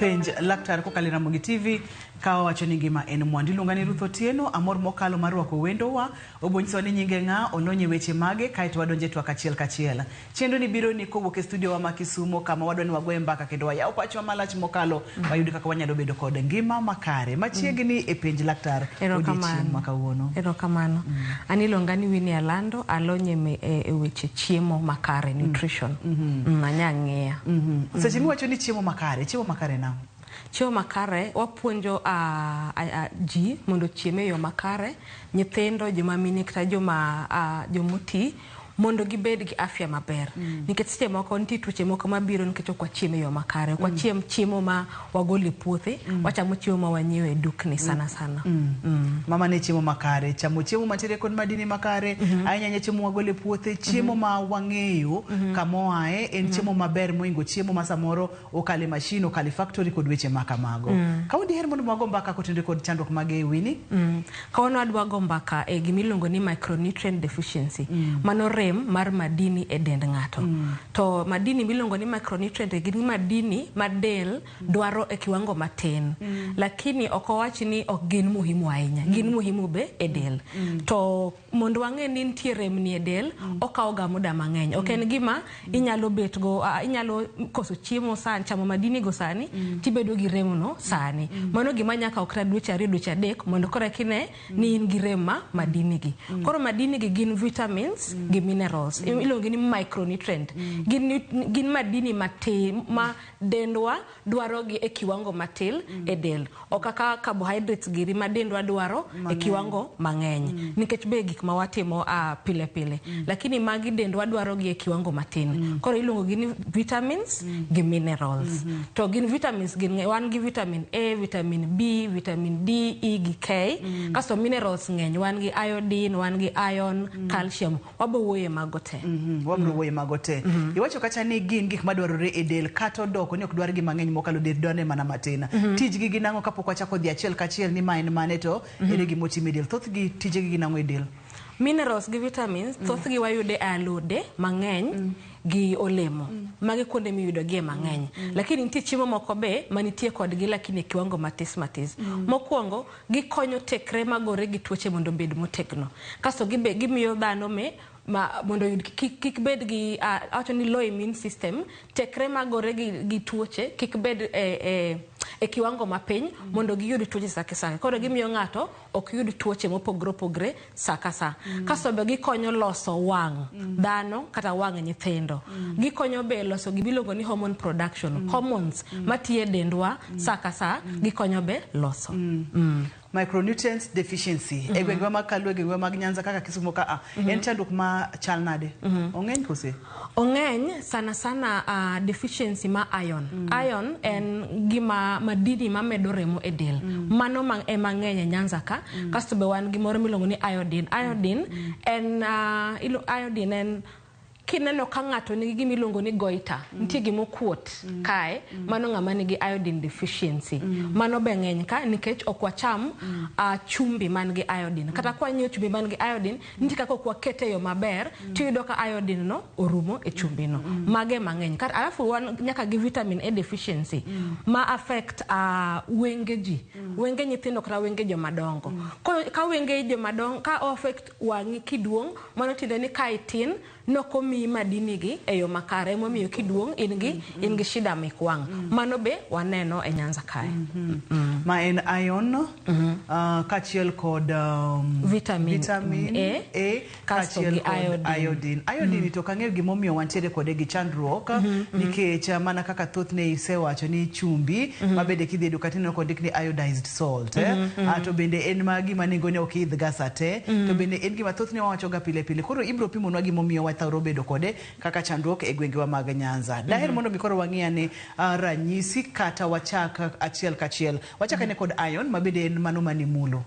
Penj Laktar kokalo e Ramogi TV ka wawacho ni ngima en mwandu. Iluonga ni Ruth Otieno, amor mokalo mar rwako wendowa. Obonyisowa ni nyinge ng'a, olony e weche mage, kaeto wadonjo e twak achiel kachiel. Chenro ni biro ni kowuok e studio wa ma Kisumo kama wadwa ni wagoye mbaka kendo wayaw pachwa malach mokalo wayud kaka wanyalo bedo kod ngima makare. Machiegni e Penj Laktar odiechieng' ma kawuono. Erokamano. An iluonga ni Winnie Alando, alony e, me- e, e weche chiemo makare, nutrition. Anya ng'iya. Seche miwacho ni chiemo makare, chiemo makare nang'o? Chiemo makare, wapuonjo ji mondo ochiem e yo makare, nyithindo, joma mine kata joma jomoti mondo gibed gi afya maber. Nikech seche moko nitie tuoche moko mabiro nikech ok wachiem e yo makare. Ok wachiem chiemo ma wagolo e puothe, wachamo chiemo ma wanyiewo e dukni sana sana. Mama ne chiemo makare, chamo chiemo mantiere kod madini makare, ahinya ahinya chiemo mwagolo e puothe, chiemo ma wang'eyo kama oaye, en chiemo maber moingo chiemo ma samoro okalo e mashin, okalo e factory kod weche ma kamago. Kawuono diher mondo wago mbaka kotenore kod chandruok mage Winnie? Kawuono adwa go mbaka e gima iluongo ni micronutrient deficiency. Mano rem mar madini e dend ng'ato. To madini miluongo ni micronutrient gin madini ma del dwaro e kiwango matin. Lakini ok owach ni ok gin muhimu ahinya. Gin muhimu be e del. To mondo wang'e ni nitie remni e del, okawo ga muda mang'eny. Ok en gima inyalo bet go, inyalo koso chiemo sani, chamo madini go sani, tibedo gi rem no sani. Mano gima nyaka kaw kata dweche 2, dweche 3 mondo koro eka ine ni in gi rem ma madini gi. Koro madini gi gin vitamins gi minerals. Iluongo gi ni micronutrient. Gin madini matin ma dendwa dwaro gi e kiwango matin e del. Ok kaka carbohydrates giri ma dendwa dwaro e kiwango mang'eny. Nikech be gik ma watimo pile pile. Lakini magi dendwa dwaro gi e kiwango matin. Koro iluongo gi ni vitamins gi minerals. To gin vitamins gin wan gi vitamin A, vitamin B, vitamin D, E gi K. Kasto minerals ng'eny, wan gi iodine, wan gi iron, calcium. Wabo wuoye mago te. Wabiro wuoye mago te. Iwacho kacha ni gin gik madwarore e del kata odoko ni ok dwar gi mang'eny mokalo del dwarne mana matin. Tijgi gin ang'o kapok wachako dhi achiel kachiel ni ma en mane to ere gima otimo e del. Thothgi tijegi gin ang'o e del? Minerals gi vitamins thothgi wayude e alode mang'eny gi olemo. Magi kuonde miyudogie mang'eny. Lakini nitie chiemo moko be manitie kodgi lakini e kiwango matis matis. Mokwongo, gikonyo tekre magore gi tuoche mondo obed motegno. Kasto gibe gimiyo dhano me ma mondo oyud kik, kik bed gi awacho ni low immune system, tekre magore gi tuoche kik bed e kiwango mapiny mondo giyud tuoche sa ka sa. Koro gimiyo ng'ato ok yud tuoche mopogore opogore sa ka sa. Kasto be gikonyo loso wang' dhano kata wang' nyithindo. Gikonyo be loso gima iluongo ni hormone production. Hormones matiyo e dendwa sa ka sa gikonyo be loso. Micronutrients deficiency e gwengewa mag Kalwe, e gwengewa mag Nyanza kaka Kisumo ka a en chandruok ma chal nade? Ong'eny kose? Ong'eny sana sana deficiency ma iron. Iron en gima madini mamedo remo e del. Mano ema ng'eny e Nyanza ka. Kasto be wan gi moro miluongo ni iodine. Iodine en iodine en kineno ka ng'ato nigi gima iluongo ni goiter, nitie gima okuot kae, mano ng'ama nigi iodine deficiency. Mano be ng'eny ka nikech ok wacham chumbi man gi iodine. Kata kwa nyiewo chumbi man gi iodine, nitie kaka ok wakete e yo maber, tiyudo ka iodine no orumo e chumbi no. Mage mang'eny. Kata alafu wan nyaka gi vitamin A deficiency ma affect wenge ji, wenge nyithindo kata wenge joma dongo. Koro ka wenge joma dongo, ka o affect wang'i kiduong', mano tiende ni ka itin nokomiyi madini gi e yo makare, emomiyo kiduong' in gi shida mek wang'. Mano be waneno e Nyanza kae. Ma en iron kaachiel kod vitamin A, kasto kaachiel gi kod iodine. Iodine. Iodine to ok ang'eyo gimomiyo wantiere kode gi chandruok nikech mana kaka thothne isewacho ni chumbi ma bende kidhi e duka tineno kondik ni iodized salt to bende en ma gima nengone ok idh ga sa te to bende en gima thothne wawacho ga pile pile. Koro ibiro pimonwa gimomiyo wathoro bedo kode kaka chandruok e gwengewa mag Nyanza. Daher mondo mi koro wang'i ane ranyisi kata wachak achiel kachiel. Wachak ane kod iron ma bende en mano manimulo.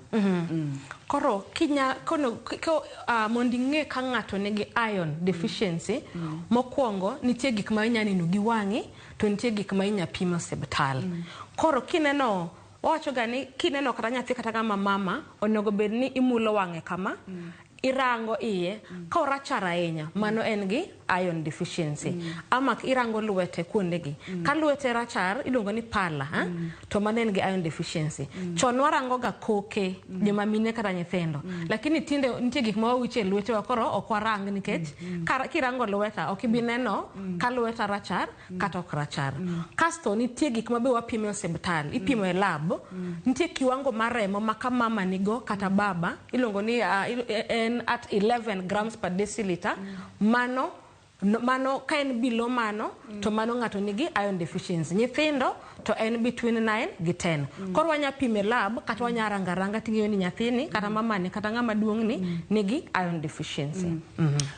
Koro kinya kono ko, mondo ing'e ka ng'ato nigi iron deficiency, mokwongo nitie gik ma inya neno gi wang'i to nitie gik ma inya pim e osiptal. Koro kineno, wawacho ga ni kineno kata nyathi kata ng'ama mama, onego bed ni imulo wang'e kama, irango iye, ka orachar ahinya, mano en gi iron deficiency. Ama irango lwete kuondegi. Ka lwete rachar iluongo ni pala, ha? To mano en gi iron deficiency. Chon warango ga koke joma mine kata nyithindo. Lakini tinde nitie gik ma wawicho e lwetewa, koro ok warang nikech kirango lweta ok ibi neno ka lweta rachar kata ok rachar. Kasto nitie gik ma be wapimo e osiptal, ipimo e lab. Nitie kiwango mar remo ma ka mama nigo kata baba iluongo ni en at 11 grams per deciliter. Mano no, mano ka en below mano to mano ng'ato nigi iron deficiency. Nyithindo to en between 9 gi 10. Koro wanya pimo e lab kata wanya rango aranga ting'eyo ni nyathini kata mamani kata ng'ama duong' ni nigi iron deficiency.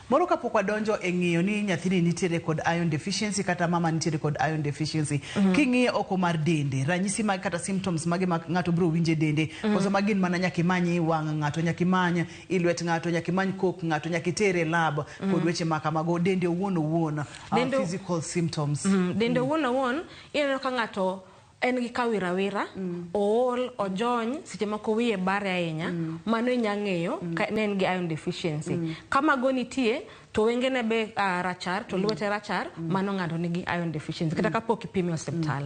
Moro kapok wadonjo e ng'iyo ni nyathini nitiere kod iron deficiency kata mama nitiere kod iron deficiency, king'iye oko mar dende, ranyisi mag kata symptoms mage ma ng'ato biro winjo e dende, koso magin mana nyaka imany i wang' ng'ato, nyaka imany i lwet ng'ato, nyaka imany kok ng'ato, nyaka itere e lab kod weche ma kamago, dende owuon owuon, physical symptoms? Dende owuon owuon ineno ka ng'ato en gi kawirawira, ool, ojony, seche moko wiye bare ahinya, mano inya ng'eyo ka ne en gi iron deficiency. Ka mago nitie to wengene be rachar to lwete rachar, mano ng'ato nigi iron deficiency kata kapok ipime e osiptal.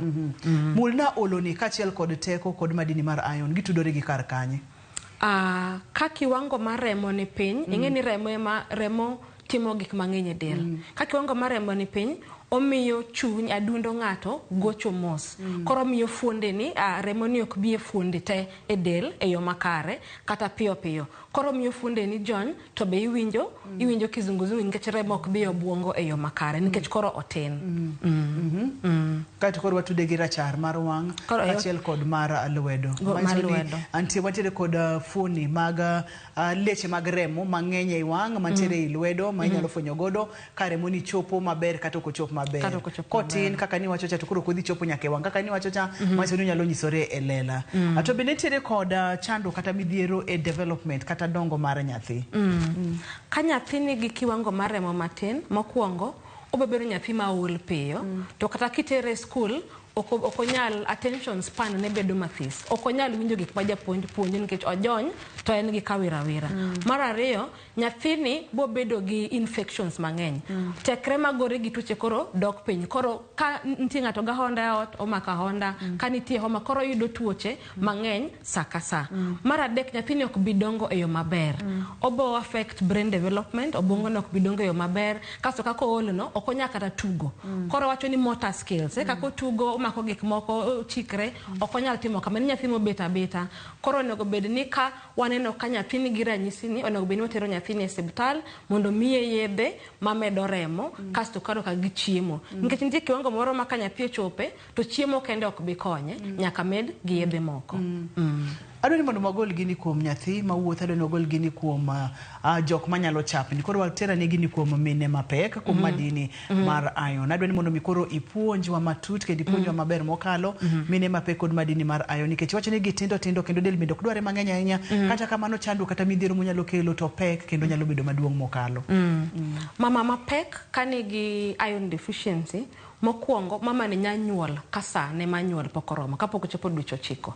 Mulna oloni kaachiel kod teko kod madini mar iron gitudore gi kar kanye? Ka kiwango mar remo ni piny, ing'e ni remo ema remo timo gik mang'eny e del. Ka kiwango mar remo ni piny, omiyo chuny adundo ng'ato gocho mos. Koro omiyo fuonde ni remo ni ok bi e fuonde te e del e yo makare kata piyo piyo. Koro omiyo fuonde ni jony to be iwinjo kizunguzungu nikech remo ok bi e obwongo e yo makare nikech koro otin. Kaeto koro watude gi rachar mar wang' kaachiel kod mar lwedo. Mar Manyiso ni lwedo. antie wantiere kod fuoni mag leche mag remo mang'eny ei wang' mantiere ei lwedo ma inyalo fwenyo godo ka remo ni chopo maber kata ok ochop maber. Kata ok ochop Kotin maber. kaka niwacho cha to koro ok odhi chopo nyaka e wang' kaka niwacho cha, manyiso ni onyalo nyisore e lela. To bende nitiere kod chandruok kata midhiero e development kata dongo mar nyathi. Ka nyathi nigi kiwango mar remo matin, mokwongo obiro bedo nyathi ma ol piyo, to kata kitere e skul ok onyal, attention span ne bedo mathis. Ok onyal winjo gik ma japuonj puonjo nikech ojony to en gi kawirawira. Mar ariyo, nyathini bo bedo gi infections mang'eny. Tekre magore gi tuoche koro dok piny. Koro ka nitie ng'ato ga honda e ot, omako ahonda. Ka nitie homa, koro oyudo tuoche mang'eny sa ka sa. Mar adek, nyathini ok bi dongo e yo maber. Obo affect brain development, obwongo ne ok bi dongo e yo maber. Kasto kaka ool no, ok onyal kata tugo. Koro wacho ni motor skills, kaka otugo, omako gik moko, ochikre, ok onyal timo kamano. Nyathi mobet abeta. Koro onego bed ni ka waneno ka nyathi nigi ranyisi ni, onego bed ni watero nyathini e osiptal mondo miye yedhe mamedo remo, kasto koro ka gichiemo. Nikech nitie kiwango moro ma ka nyathi ochope, to chiemo kende ok bi konye, nyaka med gi yedhe moko. Adwa ni mondo wagol gini kuom nyathi mawuotho, adwa ni wagol gini kuom jok manyalo chapni. Koro waterane gini kuom mine mapek, kuom madini mar iron. Adwa ni mondo mi koro ipuonjwa matut kendo ipuonjwa maber mokalo mine mapek kod madini mar iron. Nikech iwacho ni gitindo tindo kendo del bende ok dware mang'eny ahinya. Kata kamano chandruok kata midhiero monyalo kelo to pek kendo nyalo bedo maduong' mokalo. Mama mapek ka nigi iron deficiency, mokwongo mama ni nya nyuol ka sa ne mar nyuol pok oromo, kapok ochopo dweche 9.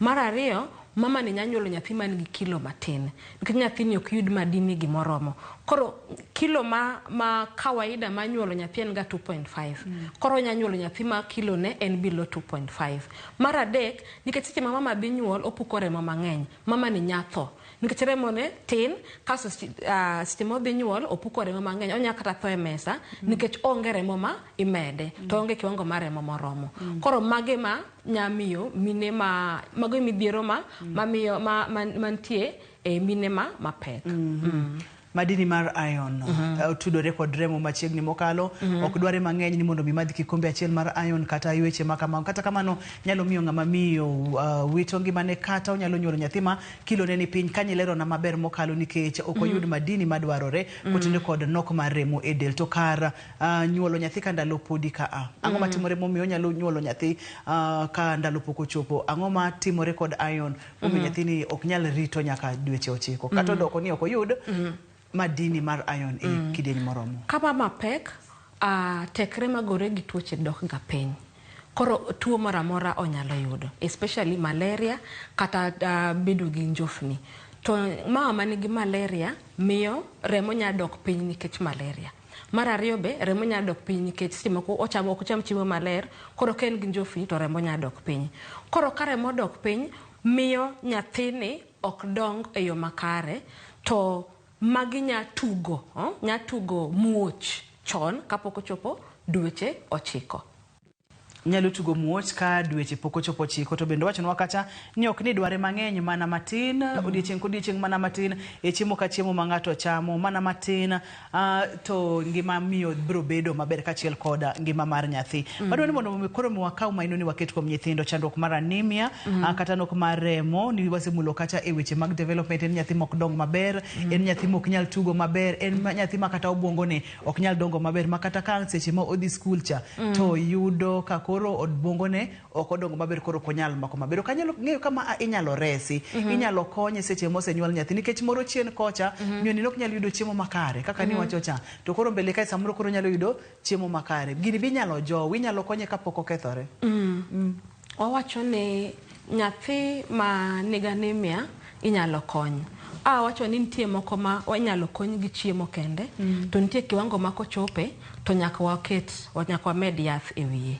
Mar ariyo, mama ni nya nyuolo nyathi man gi kilo matin, nikech nyathini ok yud madini gi moromo. Koro kilo ma kawaida mar nyuolo nyathi en ga 2.5. Koro onya nyuolo nyathi ma kilo ne en below 2.5. Mar adek, nikech seche ma mama dhi nyuol, opuko remo mang'eny, mama ni nya tho. Nikech remo ne tin, kasto seche ma odhi nyuol, opuko remo mang'eny, onya kata tho e mesa, nikech onge remo ma imede, to onge kiwango mar remo moromo. Koro mage ma nya miyo mine ma, mago e midhiero ma, mamiyo, ma, ma, mantie e mine ma mapek. Madini mar iron otudore kod remo machiegni mokalo, ok dware mang'eny ni mondo mi madh kikombe achiel mar iron kata weche ma kamago. Kata kamano nyalo miyo ng'ama miyo wito ngimane kata onyalo nyuolo nyathi ma kilo ne ni piny. Kanyo ilerona maber mokalo nikech ok oyud madini madwarore kotenore kod nok mar remo e del. To kar nyuolo nyathi ka ndalo podi ka a, ang'o matimore momiyo onyalo nyuolo nyathi ka ndalo pok ochopo? Ang'o matimore kod iron momiyo nyathini ok nyal rito nyaka dweche 9 kata odoko ni ok oyud madini mar iron e kidieny moromo? Ka mama pek, tekre magore gi tuoche dok ga piny. Koro tuo moro amora onyalo yudo, especially malaria kata bedo gi njofni. To mama manigi malaria miyo remo nya dok piny nikech malaria. Mar ariyo be remo nyalo dok piny nikech seche moko ochamo ok ocham chiemo maler, koro ka en gi njofni to remo nyalo dok piny. Koro ka remo odok piny, miyo nyathini ok dong e yo makare to magi nya tugo, nya tugo muoch chon kapok ochopo dweche 9. Nyalo tugo muoch ka dweche pok ochopo 9 to bende wachonwa kacha ni ok ni dware mang'eny mana matin odiechieng' kodiechieng' mana matin e chiemo ka chiemo ma ng'ato chamo mana matin to ngima miyo biro bedo maber kaachiel kod ngima mar nyathi. Wadwa ni mondo mi koro mi wakaw maino ni waket kuom nyithindo chandruok mar anemia kata nok mar remo ni wasemulo kacha e weche mag development en nyathi mok dong maber en nyathi mok nyal tugo maber en nyathi ma kata obwongo ne ok nyal dongo maber ma kata ka seche ma odhi skul cha to yudo ka koro obwongo ne ok odongo maber koro ok onyal mako maber. Ok anyalo ng'eyo kama inyalo resi inyalo konye seche mosenyuol nyathi nikech moro chien kocha miyo ni ok nyal yudo chiemo makare kaka niwacho cha to koro mbele kae samoro koro nyalo yudo chiemo makare. Gini be inyalo jow inyalo konye kapok okethore. Wawacho ni nyathi ma nigi anemia inyalo kony. Awacho ni nitie moko ma inyalo kony gi chiemo kende, to nitie kiwango ma kochope to nyaka waket, nyaka wamed yath e wiye.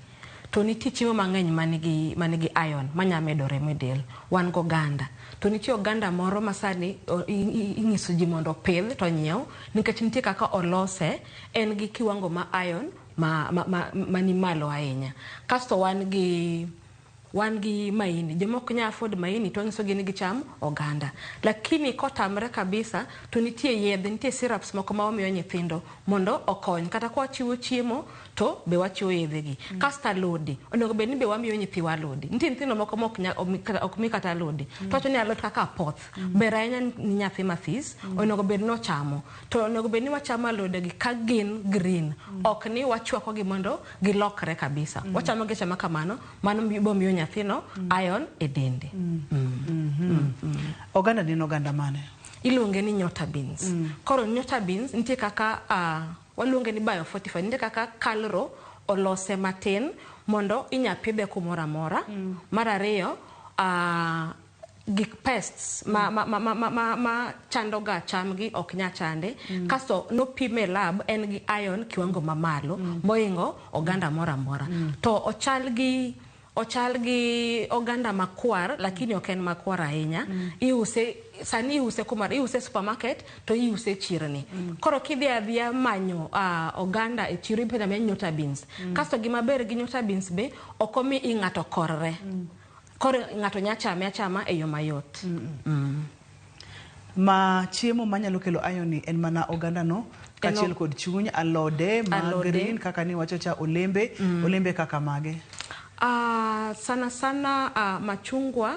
To nitie chiemo mang'eny manigi iron manya medo remo e del. Wan goganda. To nitie oganda moro ma sani ing'iso ji mondo opidh to onyiew nikech nitie kaka olose, en gi kiwango ma iron ma ni malo ahinya. Kasto wan gi maini. Jomoko nyalo afford maini to wanyiso gi ni gicham oganda. Lakini kotamre kabisa to nitie yedhe, nitie syrups moko ma wamiyo nyithindo mondo okony. Kata ka wachiwo chiemo to be wachiwo yedhe gi. Kasto alode, onego bed ni be wamiyo nyithiwa alode. Nitie nyithindo moko ma ok mi kata alode. To wacho ni alot kaka apoth ber ahinya ni nyathi mathis, onego bed ni ochamo. To onego bed ni wachamo alode gi ka gin green. Ok ni wachwako gi mondo gilokre kabisa. Wachamo gi achama kamano, mano bo miyo nyathino iron e dende. Oganda ni en oganda mane? Iluonge ni nyota beans. Koro nyota beans nitie kaka waluonge ni biofortified, nitie kaka kalro olose matin mondo inya pidhe kumoro amora. Mar ariyo, gik pests ma chando ga cham gi ok nya chande. Kasto nopime e lab en gi iron kiwango mamalo mohingo oganda moro amora. To ochal gi oganda makwar lakini ok en makwar ahinya. Iuse sani iuse kumoro iuse supermarket to iuse chirni. Koro kidhi adhiya manyo oganda e chiro ipenjo amenya nyota beans. Kasto gima ber gi nyota beans be ok omi i ng'ato korre. Koro ng'ato nya chame achama e yo mayot. Ma chiemo manyalo kelo iron ni en mana oganda no kaachiel kod chuny alode ma green kaka niwacho cha olembe olembe kaka mage. Sana sana machungwa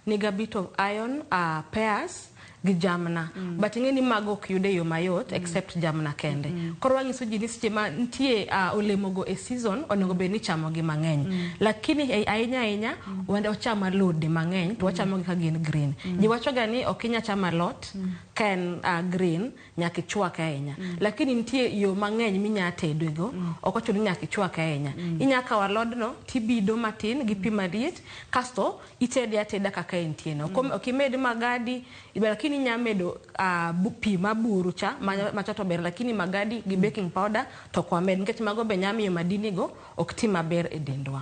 niga bit of iron, pears gi jamna. But ing'e ni mago ok yude e yo mayot except jamna kende. Koro wanyiso ji ni seche ma nitie olemo go e season onego bed ni ichamo gi mang'eny. Lakini ahinya ahinya wanda wacham alode mang'eny to wachamo gi ka gin green. Ji wacho ga ni ok inya chamo alot ka en green nyaka ichwake ahinya. Lakini nitie yo mang'eny minya tedego, ok ochuno ni nyaka ichwake ahinya. Inya kawo alodno tibido matin gi pi maliet kasto itede ateda kaka entie no. Ok imed magadi, lakini inya medo pi maburu cha macha to ber lakini magadi gi baking powder to ok wamed nikech mago be nya miyo madini go ok ti maber e dendwa.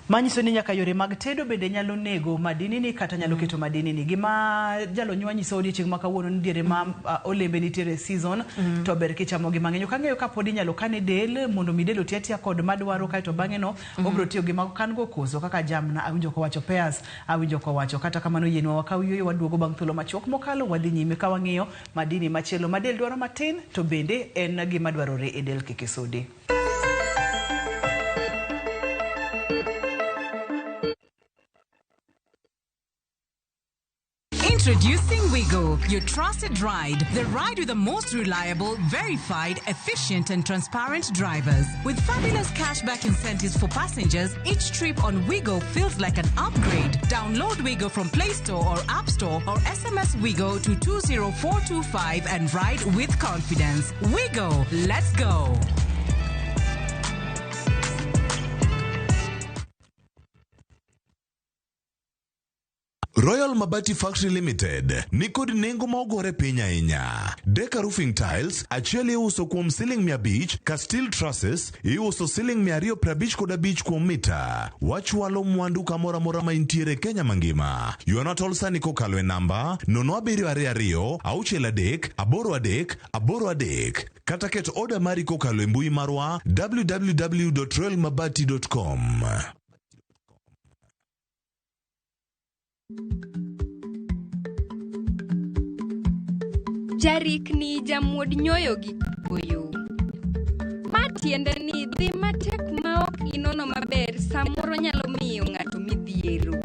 Manyiso ni nyaka yore mag tedo bende nyalo nego madini ni kata nyalo keto madini ni. Gima jalony nyiso odiochieng' ma kawuono ni diere ma olembe nitiere season to ber kichamo gi mang'eny. Ok ang'eyo kapod inyalo kan e del mondo mi del oti atiya kod madwaro kaeto bang'e no obiro tiyo gi mago kan go koso kaka jamna awinjo kowacho pears awinjo kowacho. Kata kamano yienwa wakaw yueyo waduogo bang' thuolo machuok mokalo wadhi nyime ka wang'iyo madini machielo ma del dwaro matin to bende en gima dwarore e del kik isudi. Introducing Wigo, your trusted ride. The ride with the most reliable, verified, efficient, and transparent drivers. With fabulous cashback incentives for passengers, each trip on Wigo feels like an upgrade. Download Wigo from Play Store or App Store or SMS Wigo to 20425 and ride with confidence. Wigo, let's go. Royal Mabati Factory Limited nikod nengo ma ogore piny ahinya. Deka Roofing Tiles achiel iuso kuom siling 500 ka steel trusses iuso siling 255 kuom mita. Wachwalo mwandu kamoro amora ma intiere Kenya mangima. Ywana tol sani kokalo e namba 0722 63 83 83 kata ket oda mari kokalo e mbui marwa www.royalmabati.com. Jarikni jamuod nyoyo gi koyo. Ma tiende ni dhi matek maok inono maber samoro nyalo miyo ng'ato midhiero.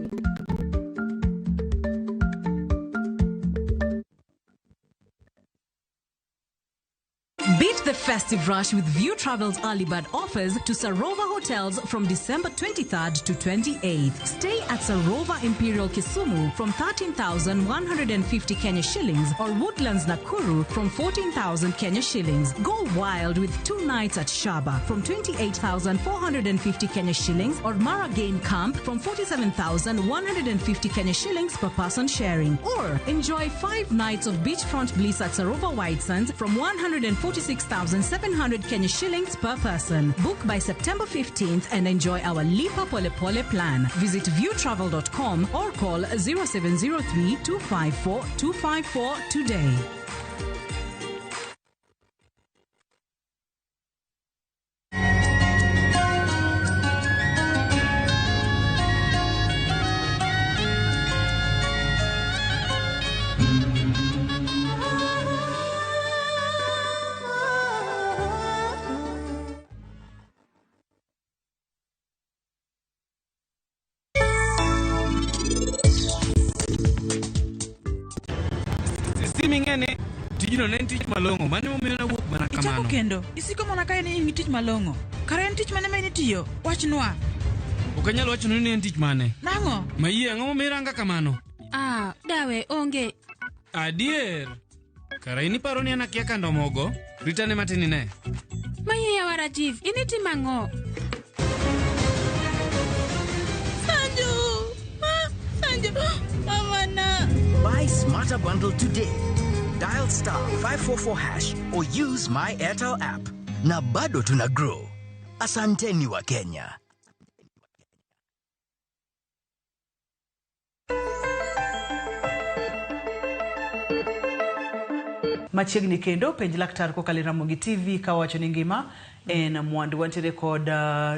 Beat the festive rush with View Travel's early bird offers to Sarova Hotels from December 23rd to 28th. Stay at Sarova Imperial Kisumu from 13,150 Kenya shillings or Woodlands Nakuru from 14,000 Kenya shillings. Go wild with 2 nights at Shaba from 28,450 Kenya shillings or Mara Game Camp from 47,150 Kenya shillings per person sharing. Or enjoy 5 nights of beachfront bliss at Sarova White Sands from 146,700 Kenya shillings per person. Book by September 15th and enjoy our Lipa Pole Pole plan. Visit viewtravel.com or call 0703 254 254 today. Siming'ene tijno ne en tich malong'o mane omiyo nawuok mana Ichako kamano. kendo isiko mana kae ni in gi tich malong'o. Kare en tich mane ma in itiyo? Wachnwa. Ok anyal wachonu ni en tich mane. Nang'o? Mayie ang'o momiyo iranga kamano? Ah, dawe onge. Adier. Kara in iparo ni an akia kando mogo? Ritane matin ine. Mayie yawa Rajiv, in itimo ang'o? Sanju! Ah, Sanju! Mamana! Buy Smarter Bundle today. Dial star 544 hash or use my Airtel app. Na bado tuna grow. Asanteni wa Kenya. Machiegni kendo penj laktar kokalo e Ramogi TV kawacho ni ngima en mwandu. Wantiere kod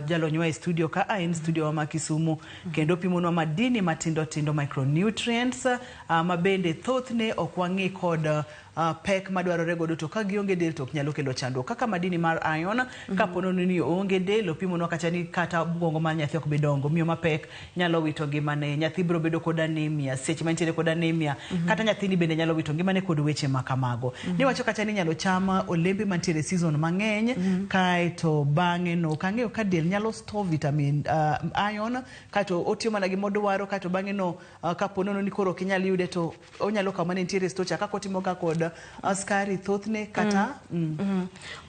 jalonywa e studio ka en studio wa ma Kisumu kendo pimonwa madini matindo tindo micronutrients ma bende thothne ok wang'i kod pek madwarore godo to ka gionge del to ok nyalo kelo chandruok kaka madini mar iron. Kapo nono ni oonge del, opimonwa kacha ni kata obwongo mar nyathi ok bi dongo, miyo mapek nyalo wito ngimane, nyathi biro bedo kod anemia seche mantiere kod anemia, kata nyathini bende nyalo wito ngimane kod weche ma kamago. Niwacho kacha ni inyalo cham olembe mantiere season mang'eny, kaeto bang'e no ok ang'eyo ka del nyalo store vitamin iron, kaeto otiyo mana gi modwaro, kaeto bang'e no kapo nono ni koro ok inyal yude to onyalo kawo mane nitiere store cha kaka otimo ga kod skari thothne kata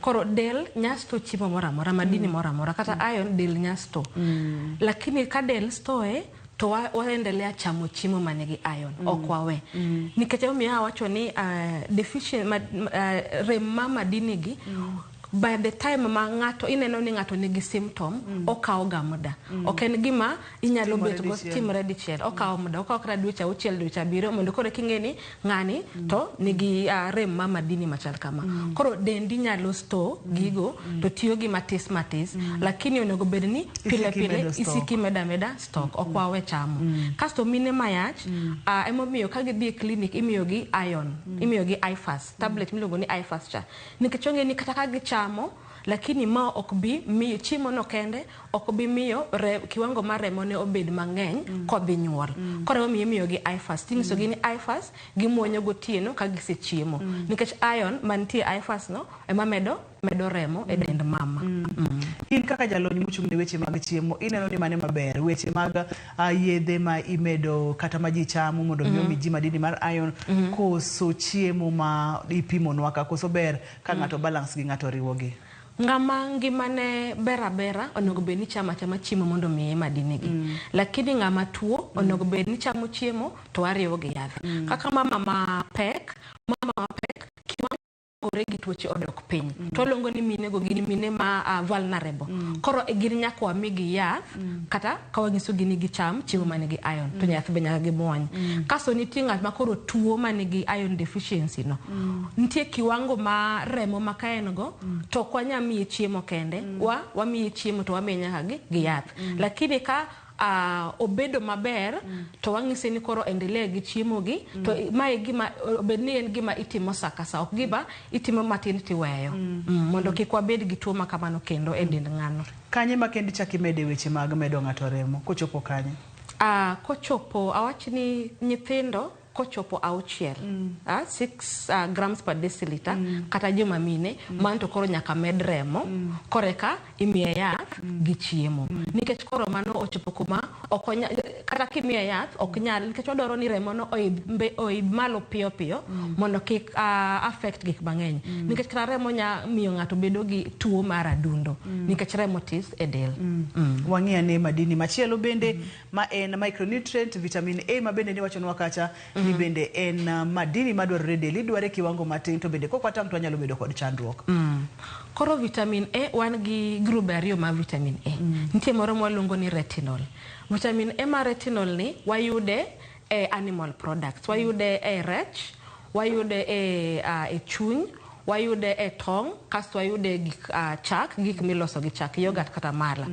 Koro del nyasto chiemo moro amora, madini moro amora, kata iron del nyasto. Lakini ka del store to waendelea chamo chiemo manigi iron, ok wawe. Nikech emomiyo awacho ni deficient rem ma madini gi, by the time ma ng'ato ineno ni ng'ato nigi symptom, okawo ga muda. Ok en gima inyalo Timore bet go dichiel. timore dichiel. Okawo muda, okawo kata dweche 6, dweche 7 mondo koro king'e ni ng'ani to nigi rem ma madini machal kama. Koro dendi nyalo store gigo to tiyo gi matis matis, lakini onego bed ni pile Isiki pile medo stock. isiki meda meda stock, ok wawe chamo. Kasto mine mayach, emomiyo ka gidhi e clinic imiyogi iron, imiyogi IFAS, tablet miluongo ni IFAS cha. Nikech ong'e ni kata ka gichamo, lakini ma ok bi miyo chiemo no kende ok bi miyo kiwango mar remo ne obed mang'eny kodhi nyuol. Koro emomiyo imiyogi IFAS. Tinyisogi ni IFAS gimuonyo gotieno ka gisechiemo. Nikech iron mantie IFAS no ema medo remo e dend mama. In kaka jalony mochung' ne weche mag chiemo, ineno ni mane maber? Weche mag yedhe ma imedo kata ma ji chamo mondo mi omi ji madini mar iron, koso chiemo ma ipimonwa ka, koso ber ka ng'ato balance gi ng'ato riwogi? Ng'ama ngimane ber abera onego bed ni chamo achama chiemo mondo omiye madini gi. Lakini ng'ama tuo onego bed ni chamo chiemo to ariwo gi yath. Kaka mama mapek, mama mapek kiwangore gi tuoche odok piny. To waluongo ni mine go gin mine ma vulnerable. Koro gin nyaka wamigi yath kata ka wanyisogi ni gicham chiemo manigi iron to yath be nyaka gimuony. Kasto nitie ng'at ma koro tuo manigi iron deficiency no. Nitie kiwango ma remo ma ka en go to ok wanyal miye chiemo kende. Wamiye chiemo to wamiye nyaka gi yath. Lakini ka obedo maber to wang'ise ni koro endelea gi chiemo gi to mae gima obed ni en gima itimo sa ka sa ok gima itimo matin tiweyo mondo kik wabed gi tuo ma kamano kendo e dend ng'ano. Kanye ma kendo ichako imede weche mag medo ng'ato remo kochopo kanye? Kochopo awach ni nyithindo kochopo 6 6 grams per deciliter kata joma mine mano to koro nyaka med remo koreka imiye yath gi chiemo nikech koro mano ochopo kuma ok kata kimiye yath ok nyal nikech wadwaro ni remo no oidh malo piyo piyo mondo kik affect gik mang'eny nikech kata remo nya miyo ng'ato bedo gi tuo mar adundo nikech remo tis e del. Wang'i ane madini machielo bende ma en micronutrient vitamin A ma bende niwachonwa kacha ni bende en madini madwarore e del idware kiwango matin to bende kok watang' to wanyalo bedo kod chandruok. Koro vitamin A wan gi grube ariyo mar vitamin A. Nitie moro mwaluongo ni retinol. Vitamin A mar retinol ni wayude e animal products, wayude e rech, wayude e chuny, wayude e tong', kasto wayude e gik chak, gik miloso gi chak, yogurt kata mala.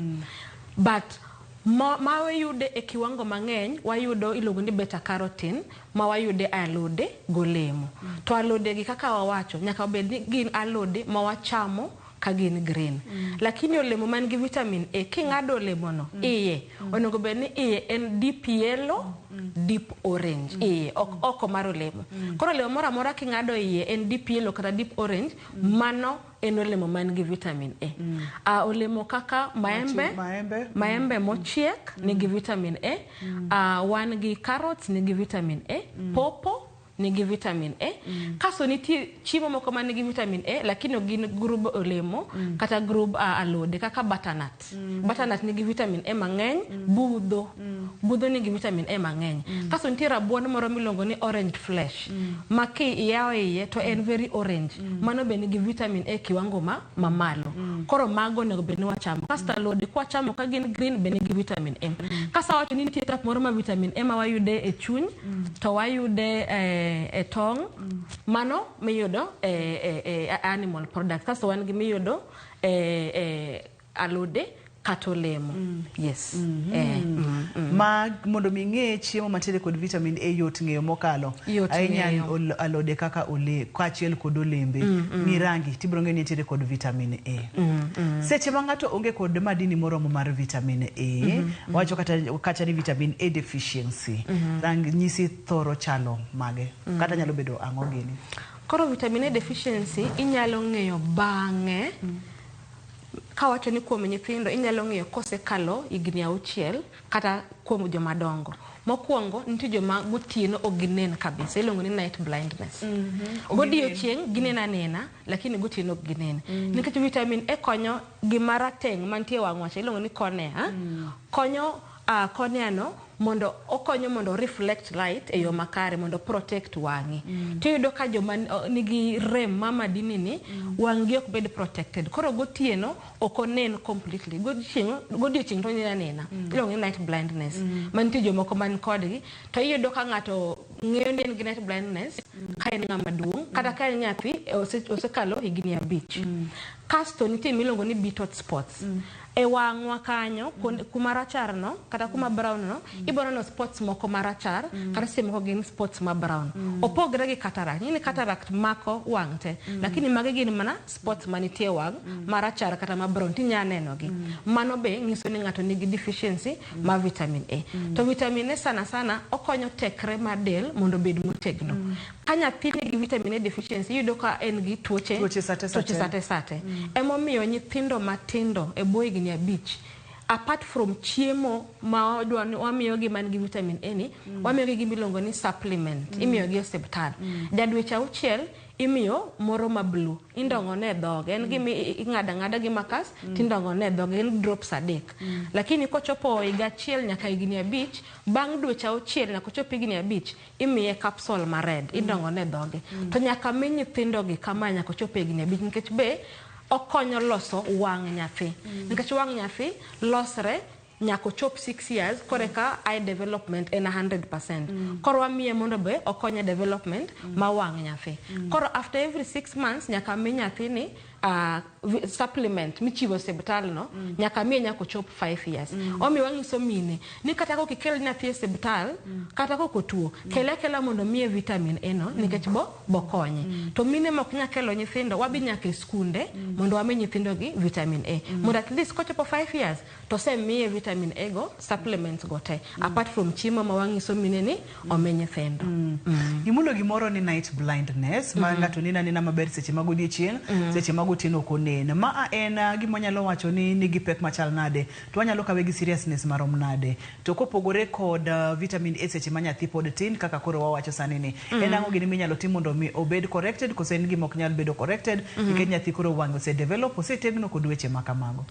But ma wayude e kiwango mang'eny wayudo iluongo ni beta carotene ma wayude e alode golemo. To alode gi kaka wawacho nyaka obed ni gin alode ma wachamo ka gin green. Lakini olemo man gi vitamin A king'ado olemo no iye onego bed ni iye en deep yellow, deep orange iye ok oko mar olemo. Koro olemo moro amora king'ado iye en deep yellow kata deep orange mano en olemo man gi vitamin A. Olemo kaka maembe mochiek nigi vitamin A. Wan gi carrots nigi vitamin A, pawpaw nigi vitamin A. Kasto nitie chiemo moko ma nigi vitamin A lakini ok gin grub olemo kata grub alode kaka butternut. Butternut nigi vitamin A mang'eny, budho. Budho nigi vitamin A mang'eny. Kasto nitie rabuon moro miluongo ni orange flesh ma kiyawo iye to en very orange. Mano be nigi vitamin A kiwango ma mamalo. Koro mago onego bed ni wachamo. Kasto alode kwachamo ka gin green be nigi vitamin A. Kasto awacho ni nitie type moro ma vitamin A ma wayude e chuny to wayude e tong' mano miyudo e animal product. Kasto wan gi miyudo e alode kata olemo. Yes. Ma mondo mi ng'e chiemo mantiere kod vitamin A yot ng'eyo mokalo. Ahinya alode kaka kaachiel kod olembe. Ng'i rangi tibiro ng'eyo ni nitiere kod vitamin A. Seche ma ng'ato onge kod madini moromo mar vitamin A, wacho kata ni vitamin A deficiency. Rangi nyisi thoro chalo mage kata nyalo bedo ang'o gini. Koro vitamin A deficiency inyalo ng'eyo bang'e. Kawacho ni kuom nyithindo inyalo ng'eyo kosekalo higni 6 kata kuom joma dongo. Mokwongo nitie joma gotieno ok ginen kabisa, iluongo ni night blindness. Godiochieng' gineno anena lakini gotieno ok ginen. Nikech vitamin A konyo gima rateng' mantie e wang' wacha iluongo ni cornea. Konyo cornea no mondo okonyo mondo reflect light e yo makare mondo protect wang'i. Tiyudo ka joma nigi rem ma madini ni wang' gi ok bed protected. Koro gotieno ok onen completely. Godiochieng' to oneno anena. Iluongo ni night blindness. Ma nitie jomoko man kodgi to iyudo ka ng'ato ng'eyo ni en gi night blindness ka en ng'ama duong' kata ka en nyathi osekalo higni 5. Kasto nitie miluongo ni Bitot spots. E wang'wa kanyo kuma rachar no kata kuma brown no ibiro neno spots moko marachar kata seche moko gin spots ma brown. Opogre gi cataract. Ng'eni cataract mako wang' te lakini magi gin mana spots manitie wang' marachar kata ma brown tinya neno gi. Mano be nyiso ni ng'ato nigi deficiency mar vitamin A. To vitamin A sana sana okonyo tekre mar del mondo obed motegno. Ka nyathi nigi vitamin A deficiency iyudo ka en gi tuoche sate sate. Emomiyo nyithindo matindo e bwo higni 5 Apart from chiemo ma wadwa ni wamiyogi man gi vitamin A ni, wamiyogi gima iluongo ni supplement. Imiyogi e osiptal. Ja dweche 6 imiyo moro ma blue, indong'o ne e dhoge. En gima ing'ado ang'ada gi makas tindong'o ne e dhoge, en drops 3. Lakini kochopo higa 1 nyaka higni 5, bang' dweche 6 nyaka ochop higni 5, imiye capsule ma red, indong'o ne e dhoge. To nyaka mi nyithindo gi kama nyaka ochop higni 5, nikech be okonyo loso wang' nyathi. Nikech wang' nyathi losre nyaka ochop 6 years, koreka eye development en 100%. Koro wamiye mondo be okonye development ma wang' nyathi. Koro after every 6 months nyaka mi nyathini supplement michiwo e osiptal no, nyaka miye nyaka ochop 5 years. Omiyo wanyiso mine ni kata kok ikel nyathi e osiptal, kata kok otuo, kele akela mondo miye vitamin A no, nikech bo konye. To mine mok nyal kelo nyithindo, wadhi nyaka e skunde mondo wami nyithindo gi vitamin A. Mondo at least kochopo 5 years to osemiye vitamin A go, supplements go te. Apart from chiemo ma wanyiso mine ni omi nyithindo. Imulo gimoro ni night blindness, ma ng'ato neno anena maber seche mag odiechieng', seche mag otieno ok onen. Ma en gima wanyalo wacho ni nigi pek machal nade, to wanyalo kawe gi seriousness marom nade? To kopogore kod vitamin A seche ma nyathi pod tin, kaka koro wawacho sani ni, en ang'o gini minyalo tim mondo mi obed corrected, koso en gima ok nyal bedo corrected nikech nyathi koro wang'e ose develop, osetegno kod weche ma kamago?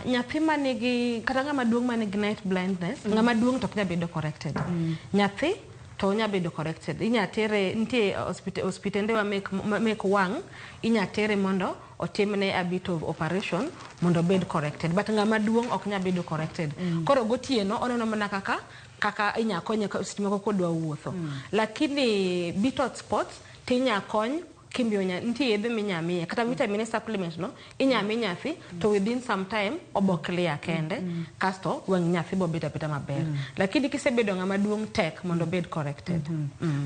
Nyathi manigi, kata ng'ama duong' manigi night blindness, ng'ama duong' to ok nyal bedo corrected. Nyathi to onya bedo corrected. Inya tere, nitie osiptende wa mek wang', inya tere mondo otimne a bit of operation mondo obed corrected. But ng'ama duong' ok nyal bedo corrected. Koro gotieno oneno mana kaka inya konye seche moko kodwa wuotho. Lakini Bitot spots tinya kony kimiyo nitie yedhe minya miye, kata vitamin A supplement no inya mi nyathi, to within some time obo clear kende, kasto wang' nyathi bo bet abeta maber. Lakini kisebedo ng'ama duong', tek mondo obed corrected.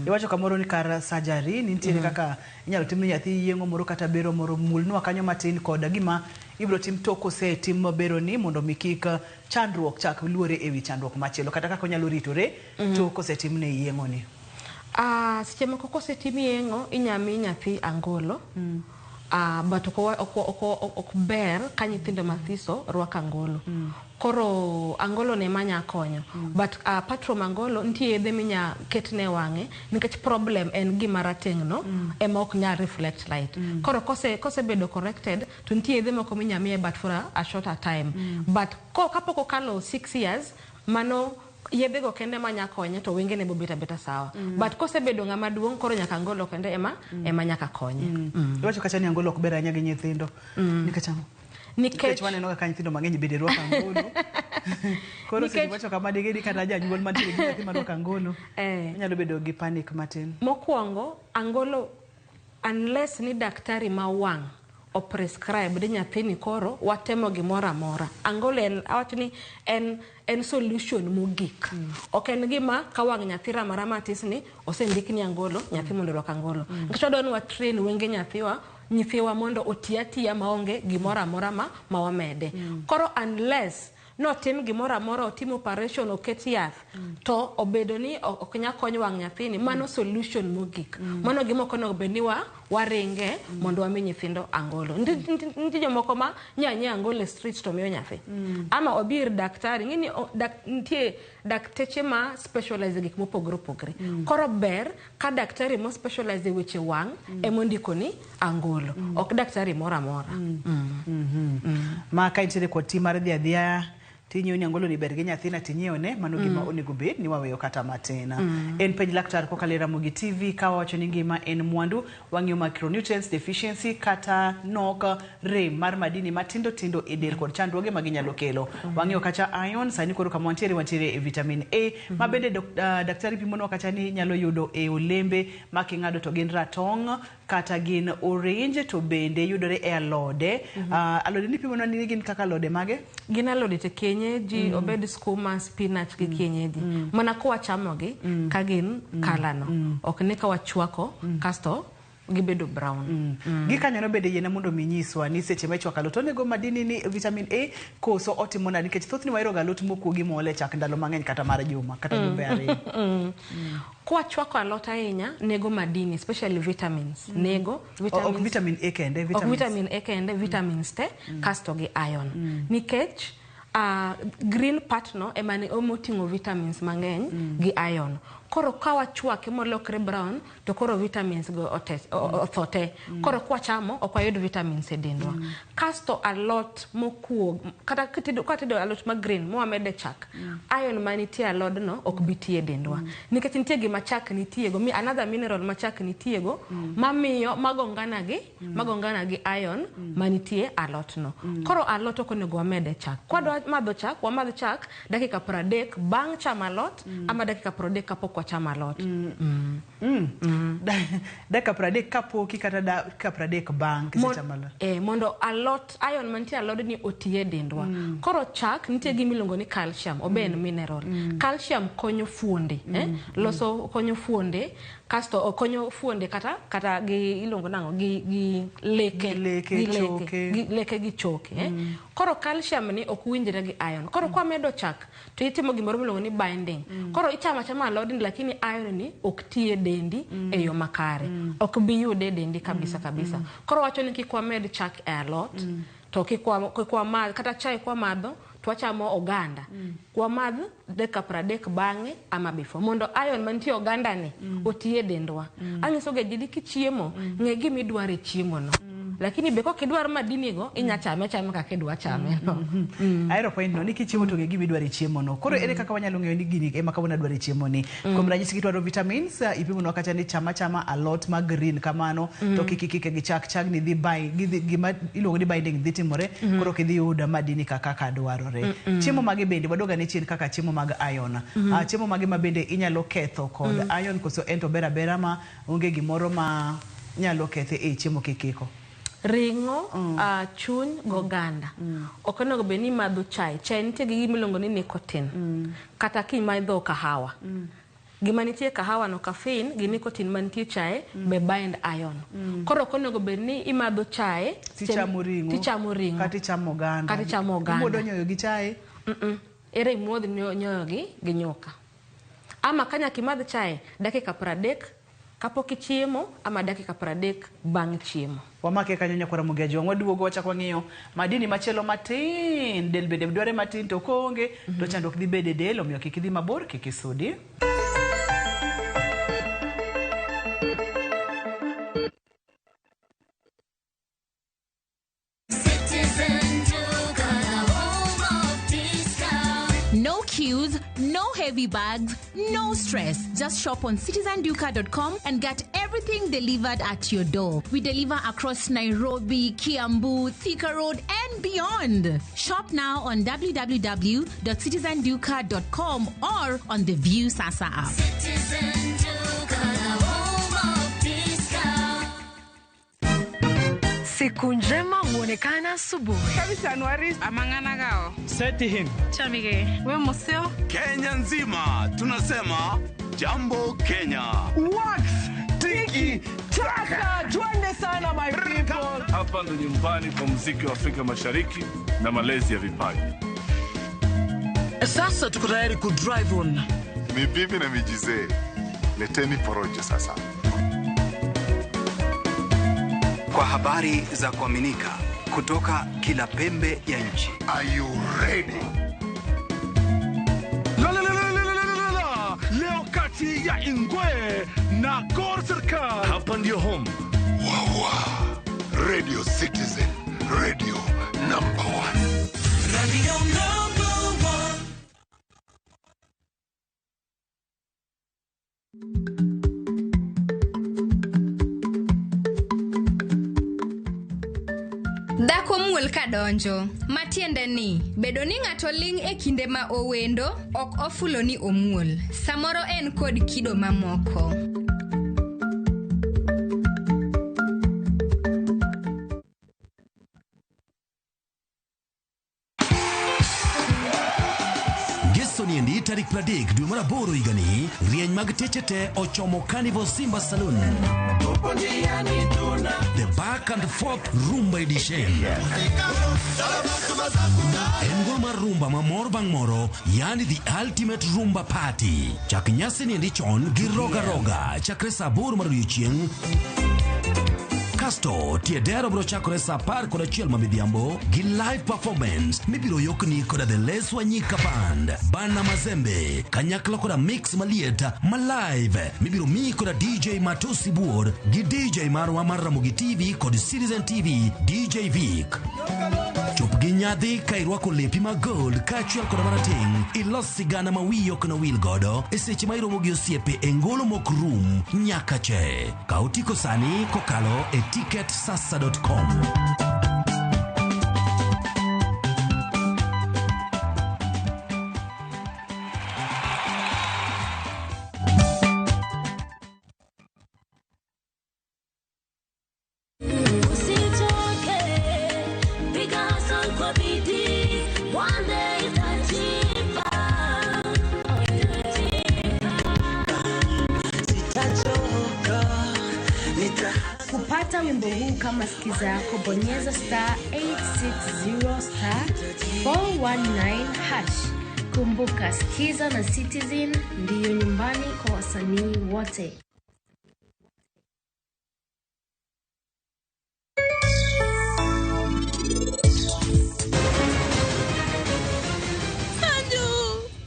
Iwacho kamoro ni kar surgery nitiere kaka inyalo tim ne nyathi yeng'o moro kata bero moro. Mulnwa kanyo matin kod gima ibiro tim tok kosetim bero ni, mondo mi kik chandruok chak luore ewi chandruok machielo, kata kaka onyalo ritore tok kosetim ne yeng'o ni. Seche moko kosetim yeng'o, inya mi nyathi angolo. But ok ber ka nyithindo mathiso rwako angolo. Koro angolo ne ema nya konyo. But apart from angolo, nitie yedhe minya ketne e wang'e, nikech problem en gima rateng' no ema ok nyal reflect light. Koro kosebedo corrected, to nitie yedhe moko minya miye, but for a shorter time. But kapok okalo 6 years, mano yedhego kende ema nya konye, to wengene bobet abeta sawa. But kosebedo ng'ama duong', koro nyaka angolo kende ema nyaka konye. Iwacho kacha ni angolo ok ber ahinya gi nyithindo. Nikech ang'o? Nikech Nikech waneno kaka nyithindo mang'eny bende rwako angolo. Koro seche wacho kama, digedi kata janyuol mantiere gi nyathi marwako angolo onyalo bedo gi panic matin. Mokwongo, angolo, unless ni daktari ma wang' oprescribe ni nyathini koro watemo gimoro amora. Angolo en, awacho ni en solution mogik. Ok en gima ka wang' nyathi ramarama matis ni osendik ni angolo, nyathi mondo orwak angolo. Nikech wadwa ni watrain wenge nyathiwa, nyithiwa mondo oti atiya maonge gimoro amora ma wamede. Koro unless notim gimoro amora, otim operation, oket yath, to obedo ni ok nyal kony wang' nyathini, mano solution mogik. Mano gima ok onego bed ni wa waringe mondo wami nyithindo angolo. Nitie jomoko ma nya nyiewo angolo e street to miyo nyathi. Ama obi ir daktari, ng'eni nitie dakteche ma specialize e gik mopogore opogore. Koro ber ka daktari mo specialize e weche wang' emondiko ni angolo, ok daktari moro amora. Ma ka intiere kod tim mar dhi adhiya tinyiewo ni angolo ni ber gi nyathina, tinyiewo ne mano gima onego bed ni waweyo kata matin. En Penj Laktar kokalo e Ramogi TV, ka wawacho ni ngima en mwandu. Wang'iyo micronutrients deficiency, kata nok rem mar madini matindo tindo e del kod chandruoge ma ginyalo kelo. Wang'iyo kacha iron. Sani koro kama wantiere, wantiere e vitamin A, ma bende daktari pimonwa kacha ni nyalo yudo e olembe ma king'ado to gin ratong' kata gin orange, to bende yudore e alode. Alode ni pimonwa ni gin kaka alode mage? Gin alode te kienyeji, obed skuma, spinach gi kienyeji. Mana ka wachamogi ka gin kalano. Ok ni ka wachwako kasto Gibedo brown. Gikanyono bende yiena mondo mi nyiswa ni seche ma ichwako alot onego madini ni vitamin A koso otimo nade, nikech thothne wahero ga alot mokuogi moole chak ndalo mang'eny kata mar juma kata jumbe ariyo. Kwachwako alot ahinya nego madini, especially vitamins. Nego Ok vitamin A kende, ok vitamins. Vitamin A kende, vitamins te, kasto gi iron. Nikech green part no ema ni omoting'o vitamins mang'eny gi iron. Koro ka wachwake molokre brown to koro vitamins go otho te. Koro kwachamo ok wayud vitamins e dendwa. Kasto alot mokuog kata kwatedo alot ma green mwamede chak, iron manitie e alodno ok bi tiyo e dendwa. Nikech nitie gima chak nitiego, mi another mineral ma chak nitiego mamiyo magongana gi iron manitie alotno. Koro alot ok onego wamede chak. Kwadwa madho chak, wamadh chak dakika 30 bang' chamo alot ama dakika 30 kapok wachamo alot. Dakika 30 kapoki kata dakika 30 bang' kisechamo alot. Mondo alot iron mantie alodni oti e dendwa. Koro chak nitie gima iluongo ni calcium, obe en mineral. Calcium konyo fuonde, loso konyo fuonde, kasto okonyo fuonde kata gi iluongo nang'o gi leke, Gi leke, gi leke, choke. gi leke gi choke. Koro calcium ni ok winjre gi iron. Koro kwamedo chak to itimo gimoro miluongo ni binding. Koro ichamo achama alodni lakini iron ni ok ti e dendi e yo makare. Ok bi yude e dendi kabisa kabisa. Koro wacho ni kik wamed chak e alot, to kik wamadh kata chai kwamadho to wachamo oganda. Wamadh dakika 30 bang'e ama before mondo iron mantie oganda ni oti e dendwa. Anyiso ga ji ni kichiemo ng'e gima idwaro e chiemo no. Lakini be kokidwar madini go inya chame achama kaka idwa chame no. Ahero point no ni kichiemo to ng'e gima idwaro e chiemo no. Koro ere kaka wanyalo ng'eyo ni gini ema kawuono adwaro e chiemo ni? Kuom ranyisi kidwaro vitamins, ipimonwa kacha ni chama chama alot ma green kamano to kik ikike gi chak, chagni dhi gidhi gima iluongo ni binding dhi timore, koro ok idhi yudo madini kaka dwarore. Chiemo mage bende waduogo ane chien kaka chiemo mag iron. Chiemo mage ma bende inyalo ketho kod iron koso en to ber abera ma onge gimoro ma nyalo kethe e chiemo kikiko? Ring'o, chuny goganda. Ok onego bed ni imadho chai. Chai nitie gi gima iluongo ni nicotine. Kata kimadho kahawa. Gima nitie kahawa no caffeine gi nicotine mantie chai be bind iron. Koro ok onego bed ni imadho chai tichamo ring'o, tichamo ring'o. Kata ichamo oganda. Kata ichamo oganda. Imuodo nyoyo gi chai? Ere imuodh nyoyo gi nyuka. Ama ka nyaka imadh chai dakika 30 kapok ichiemo ama dakika 30 bang' chiemo. Wamake kanyo nyakwara Ramogi Ajwang', waduogo wachako wang'iyo madini machielo matin, del bende dware matin to koonge to chandruok dhi bedo e del, omiyo kik idhi mabor, kik isudi. No queues, no heavy bags, no stress. Just shop on citizenduka.com and get everything delivered at your door. We deliver across Nairobi, Kiambu, Thika Road, and beyond. Shop now on www.citizenduka.com or on the View Sasa app. Citizen Duka, the home of discount. Siku njema huonekana asubuhi. Kabisa Anuari. Amangana gao. Seti him. Chamige. We museo. Kenya nzima tunasema jambo Kenya. Wax tiki taka. Twende sana my people. Hapa ndo nyumbani kwa muziki wa Afrika Mashariki na malezi ya vipaji. Sasa tuko tayari ku drive on. Ni bibi na mijizee. Leteni porojo sasa. Kwa habari za kuaminika kutoka kila pembe ya nchi. Are you ready? La la la la la la la la. Leo kati ya Ingwe na Gor Serikal. Hapa ndio home. Wawa. Radio Citizen. Radio number 1. Radio number 1. Dhako muol kadonjo, matiende ni bedo ni ng'ato ling' e kinde ma owendo ok ofulo ni omuol. Samoro en kod kido mamoko. Ngeso ni endi Tarik 30 dwe mar aboro higani, rieny mag teche te ochomo Carnival Simba Saloon. The Back and Forth Rumba Edition. En gol mar rumba ma moro bang' moro, yani the ultimate rumba party. Chak nyasi niendi chon gi roga roga chakre saa 8 mar odiechieng'. Kasto tie dero biro chakore saa 11 ma midhiambo gi live performance mibiro yokni koda The Les Wanyika Band, Bana Mazembe, kanyakla koda mix maliet ma live mibiro miyi koda DJ Matosi Buor gi DJ marwa mar Ramogi TV kod Citizen TV DJ Vic. Chop gi nyadhi ka irwako lepi mag gold kaachiel koda marateng' ilos sigana ma wiyi ok nowil godo e seche ma iromo gi osiepe e ngolo mok rum nyaka che. Kaw otiko sani kokalo e ticketsasa.com. Usichoke, piga hustle kwa bidii, one day itajipa. Kupata wimbo huu kama skiza yako, bonyeza star 860 star 419 hash. Kumbuka, Skiza na Citizen ndiyo nyumbani kwa wasanii wote. Sanju!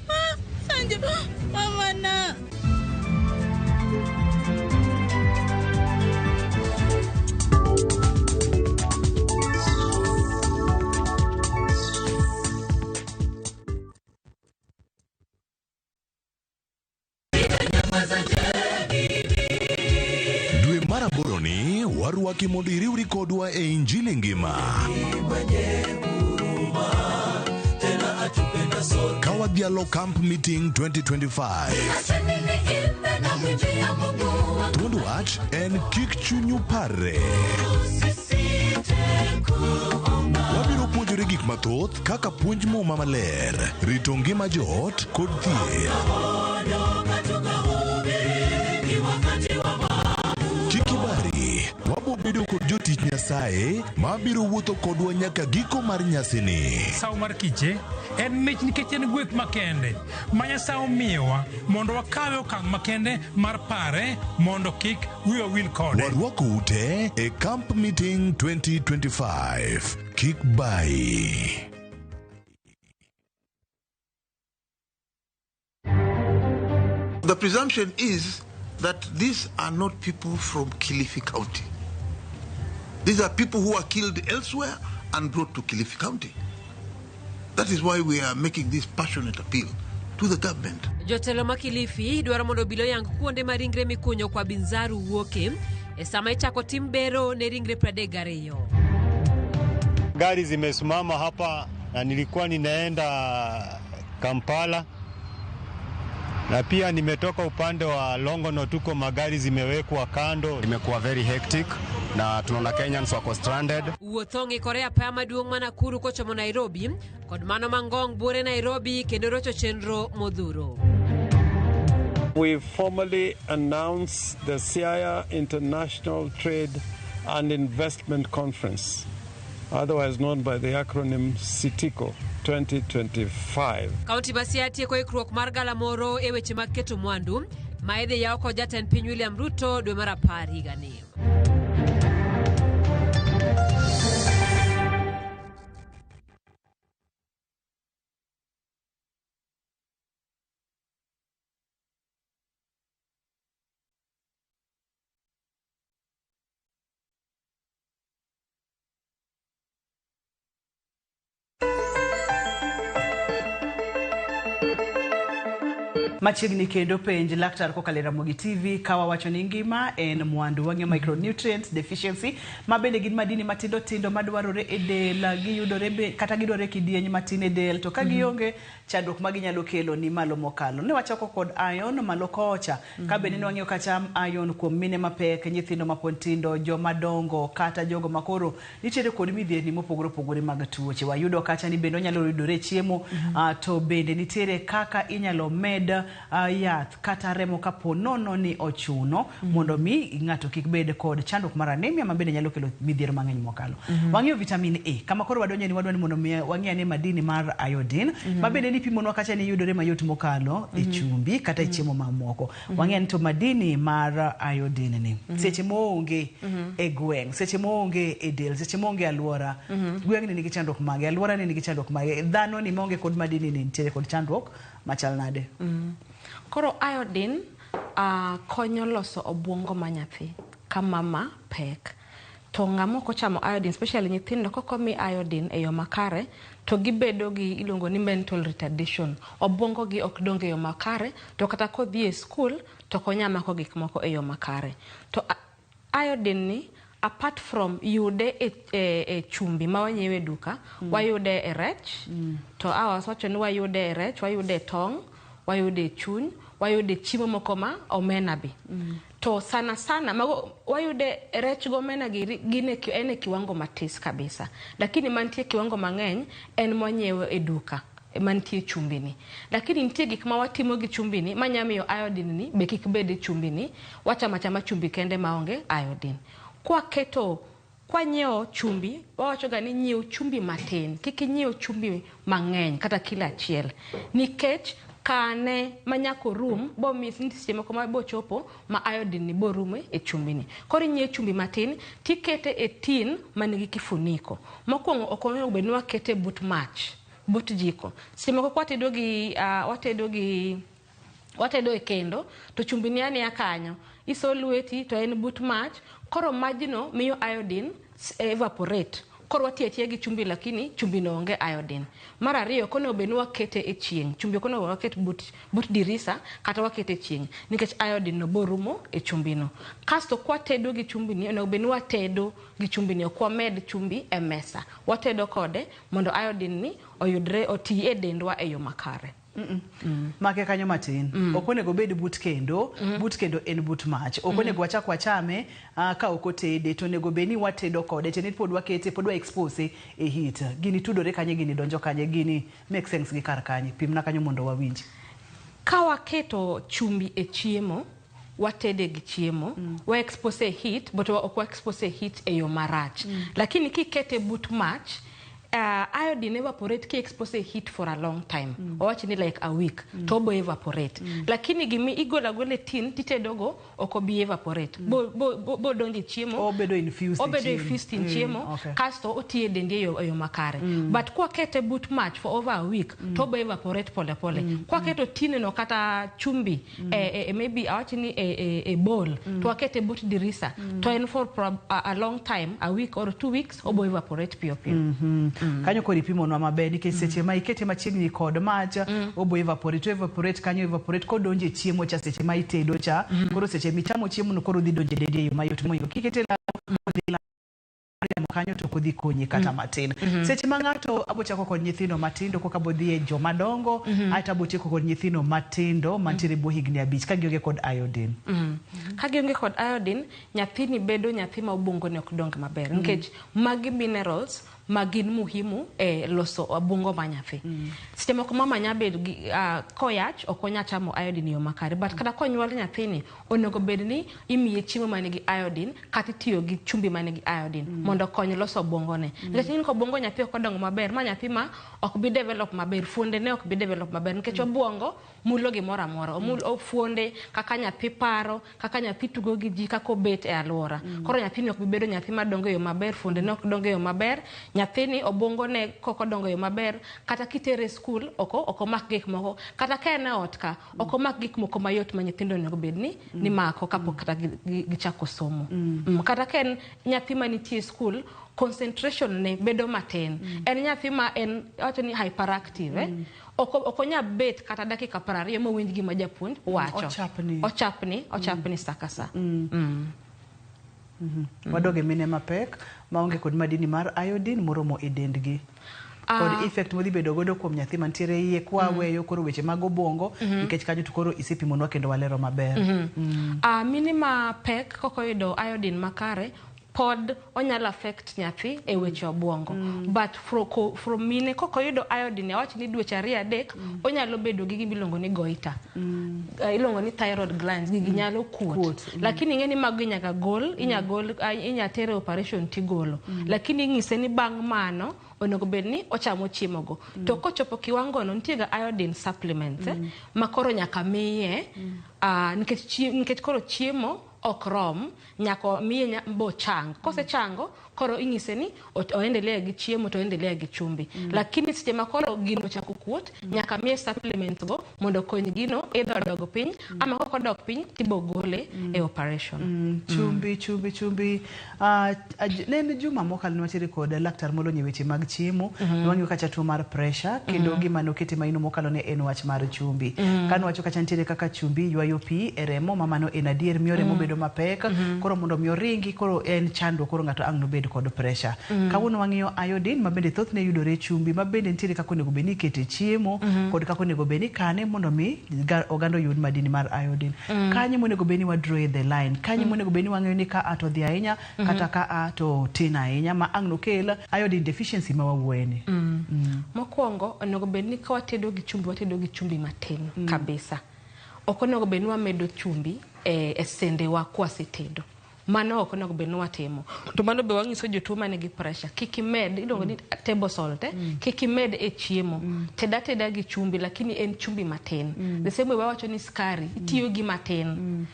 Ah, Sanju! Mama na! Dwe mar aboro ni warwaki mondo iriwri kodwa e Injili ngima. Ka wadhialo Camp Meeting 2025. Thuond wach en kik chunyu parre. Wabiro puonjore gik mathoth kaka puonj muma maler, rito ngima joot kod thieth. Kik ibari, wabo bedo kod jotich Nyasaye ma biro wuotho kodwa nyaka giko mar nyasini. Sawo mar kiche en mich nikech en gweth makende ma Nyasaye omiyowa mondo wakawe okang' makende mar pare mondo kik wiwa wil kode. Warwako ute e Camp Meeting 2025. Kik bayi. The presumption is that these are not people from Kilifi County. These are people who are killed elsewhere and brought to Kilifi County. That is why we are making this passionate appeal to the government. Jotelo ma Kilifi dwaro mondo obila oyang kuonde ma ringre mikunyo kwa Binzaru wuoke e sama ichako tim bero ne ringre 32. Gari zimesimama hapa na nilikuwa ninaenda Kampala na pia nimetoka upande wa Longonot, tuko magari zimewekwa kando. Imekuwa very hectic na tunaona Kenyans wako stranded. Wuoth ong'ikore e apaya maduong' ma Nakuru kochomo Nairobi kod mano ma Ngong buore Nairobi kendo rocho chenro modhuro. We formally announced the Siaya International Trade and Investment Conference, otherwise known by the acronym CITICO 2025. Kaunti ma Siaya tieko ikruok mar galamoro e weche mag keto mwandu ma idhi yaw kod jatend piny William Ruto dwe mar 10 higani. Machiegni kendo penj laktar kokalo e Ramogi TV ka wawacho ni ngima en mwandu. Wang'iyo micronutrients deficiency ma bende gin madini matindo tindo madwarore e del, giyudore be, kata gidwarore e kidieny matin e del to ka gionge chandruok ma ginyalo kelo ni malo mokalo. Ne wachako kod iron malo kocha ka bende ne wang'iyo kacha iron kuom mine mapek, nyithindo mapod tindo, joma dongo kata jogo makoro nitiere kod midhierni mopogore opogore mag tuoche. Wayudo kacha ni bende onyalo yudore e chiemo to bende nitiere kaka inyalo med yath kata remo kapo nono ni ochuno mondo mi ng'ato kik bed kod chandruok mar anemia ma bende nyalo kelo midhiero mang'eny mokalo. Wang'iyo vitamin A kama koro wadonjo ni wadwa ni mondo mi wang'i ane madini mar iodine ma bende nipimonwa kacha ni yudore mayot mokalo e chumbi kata e chiemo mamoko. Wang'i ni to madini mar iodine ni seche moonge e gweng', seche moonge e del, seche moonge e alwora, gweng'ni nigi chandruok mage, alwora ni nigi chandruok mage, dhano ni maonge kod madini ni nitiere kod chandruok machal nade? Koro iodine konyo loso obwongo ma nyathi ka mama pek. To ng'ama ok ochamo iodine, especially nyithindo, kok omi iodine e yo makare, to gibedo gi iluongo ni mental retardation. Obwongo gi ok dong e yo makare, to kata kodhi e skul, to ok onya mako gik moko e yo makare. To iodine ni, apart from yude e chumbi ma wanyiewo e duka, wayude e rech, to awacho ni wayude e rech, wayude e tong', wayude e chuny, wayude e chiemo moko ma omena be. To sana sana mago wayude rech go omena giri gin e en e kiwango matis kabisa. Lakini mantie kiwango mang'eny en mwanyiewo e duka mantie chumbi ni. Lakini nitie gik ma watimo gi chumbi ni manya miyo iodine ni be kik bed e chumbi ni, wachamo achama chumbi kende maonge iodine. Kwaketo kwanyiewo chumbi, wawacho ga ni nyiew chumbi matin, kik inyiew chumbi mang'eny kata kilo achiel. Nikech kane manyaka orum bomi nitie seche moko ma bochopo ma iodine ni borumo e chumbi ni. Koro inyiewo chumbi matin tikete e tin manigi kifuniko. Mokwongo ok onego bed ni wakete but mach, but jiko. Seche moko kwatedo gi watedo e kendo to chumbi ni aniya kanyo, iso lweti to en but mach, koro majno miyo iodine evaporate. Koro watiyo atiya gi chumbi lakini chumbi no onge iodine. Mar ariyo ok onego bed ni wakete e chieng'. Chumbi ok onego waket but dirisa kata wakete e chieng' nikech iodine no borumo e chumbi no. Kasto kwatedo gi chumbi ni onego bed ni watedo gi chumbi ni, ok wamed chumbi e mesa. Watedo kode mondo iodine ni oyudre oti e dendwa e yo makare. Make kanyo matin. Ok onego bed but kendo, but kendo en but mach. Ok onego wachak wachame ka ok otede, to onego bed ni watedo kode, tiende ni pod wakete, pod wa expose e heat. Gini tudore kanye, gini donjo kanye, gini make sense gi kar kanye. Pimna kanyo mondo wawinji. Ka waketo chumbi e chiemo, watede gi chiemo, wa expose e heat, but ok wa expose e heat e yo marach. Lakini kikete but mach, iodine evaporate ki expose heat for a long time. Owach ni like a week, to obo evaporate. Lakini gimi igolo agola e tin titedogo ok obi evaporate. Bo donjo e chiemo. Obedo infused e Obedo chiemo. infused in chiemo, kasto otiyo e dendi e yo makare. But kwakete but mach for over a week, to obo evaporate pole pole. Kwaketo tin no kata chumbi, maybe awach ni e bowl, to wakete but dirisa, to en for a long time, a week or 2 weeks, obo evaporate piyo piyo. Kanyo koro ipimonwa maber nikech seche ma ikete machiegni kod mach, obo evaporate, evaporate kanyo, evaporate kodonjo e chiemo cha seche ma itedo cha. Koro seche michamo chiemo no koro dhi donjo e dendi e yo mayot mohingo. Kikete odhi lamo kanyo to ok odhi konyi kata matin. Seche ma ng'ato abo chako kod nyithindo matindo koka bo dhi e joma dongo, aeto abo tieko kod nyithindo matindo mantiere bwo higni 5 ka gionge kod iodine. Ka gionge kod iodine, nyathini bedo nyathi ma obwongo ne ok dong maber nikech magi minerals ma gin muhimu e loso obwongo ma nyathi. Seche moko mama nya bedo gi koyach ok onya chamo iodine e yo makare, but kata konyuol nyathini onego bed ni imiye chiemo manigi iodine kata itiyo gi chumbi manigi iodine mondo okony loso obwongone. Nikech in kobwongo nyathi ok odongo maber, ma nyathi ma ok bi develop maber, fuonde ne ok bi develop maber nikech obwongo mulo gimoro amora. Omul fuonde kaka nyathi paro, kaka nyathi tugo gi ji, kaka obet e alwora. Koro nyathini ok bi bedo nyathi madongo e yo maber, fuonde ne ok dongo e yo maber, Nyathini obwongo ne kok odongo e yo maber, kata kitere e skul ok omak gik moko, kata ka en e ot ka ok omak gik moko mayot ma nyithindo onego bed ni mako kapok kata gichako somo. Kata ka en nyathi manitie e skul, concentration ne bedo matin. En nyathi ma en wacho ni hyperactive, Ok onyal bet kata dakika 20 mowinj gima japuonj wacho. Ochapni. Ochapni sa ka sa. Wadoge mine mapek maonge kod madini mar iodine moromo e dendgi. Kod effect modhi bedo godo kuom nyathi mantiere iye kwa weyo koro weche mag obwongo, nikech kanyo to koro isepimonwa kendo walero maber. Mine mapek kok oyudo iodine makare pod onyalo affect nyathi e weche obwongo. But from mine kok oyudo iodine, awach ni dweche 2-3, onyalo bedo gi gima iluongo ni goiter. Iluongo ni thyroid glands, gigi nyalo kuot. Lakini ing'e ni mago inyaka gol, inya tere operation tigolo. Lakini ing'ise ni bang' mano onego bed ni ochamo chiemo go. To kochopo kiwango no, nitie ga iodine supplements, ma koro nyaka miye, nikech koro chiemo ok rom, nyaka miye bochang. Kosechango, koro inyise ni oendelea gi chiemo to oendelea gi chumbi. Lakini seche ma koro gino ochako kuot, nyaka miye supplements go mondo okony gino either odog piny, ama kok odok piny tibo gole e operation. Chumbi. Ne en juma mokalo ne wantiere kod laktar molony e weche mag chiemo. Ne wang'iyo kacha tuo mar pressure, kendo gima nokete maino mokalo ne en wach mar chumbi. Kane wacho kacha nitiere kaka chumbi ywayo pi e remo, ma mano en adier, miyo remo bedo mapek. Koro mondo mi oringi, koro en chandruok, koro ng'ato ang' nobed kod pressure. Kawuono wang'iyo iodine, ma bende thothne yudore e chumbi, ma bende nitiere kaka onego bed ni ikete chiemo, kod kaka onego bed ni ikane mondo mi oganda oyud madini mar iodine. Kanyo monego bed ni wa draw the line, kanyo monego bed ni wang'eyo ni ka a to dhi ahinya, kata ka a to tin ahinya, ma ang' nokel iodine deficiency ma wawuoye ni. Mokwongo, onego bed ni ka watedo gi chumbi, watedo gi chumbi matin kabisa. Ok onego bed ni wamedo chumbi e sendewa kwasetedo. Mano ok onego bed ni watimo. To mano be wang'iso jotuo manigi pressure, kik imed, iluongo ni table salt, kik imed e chiemo. Ted ateda gi chumbi, lakini en chumbi matin. The same way wawacho ni skari, itiyo gi matin.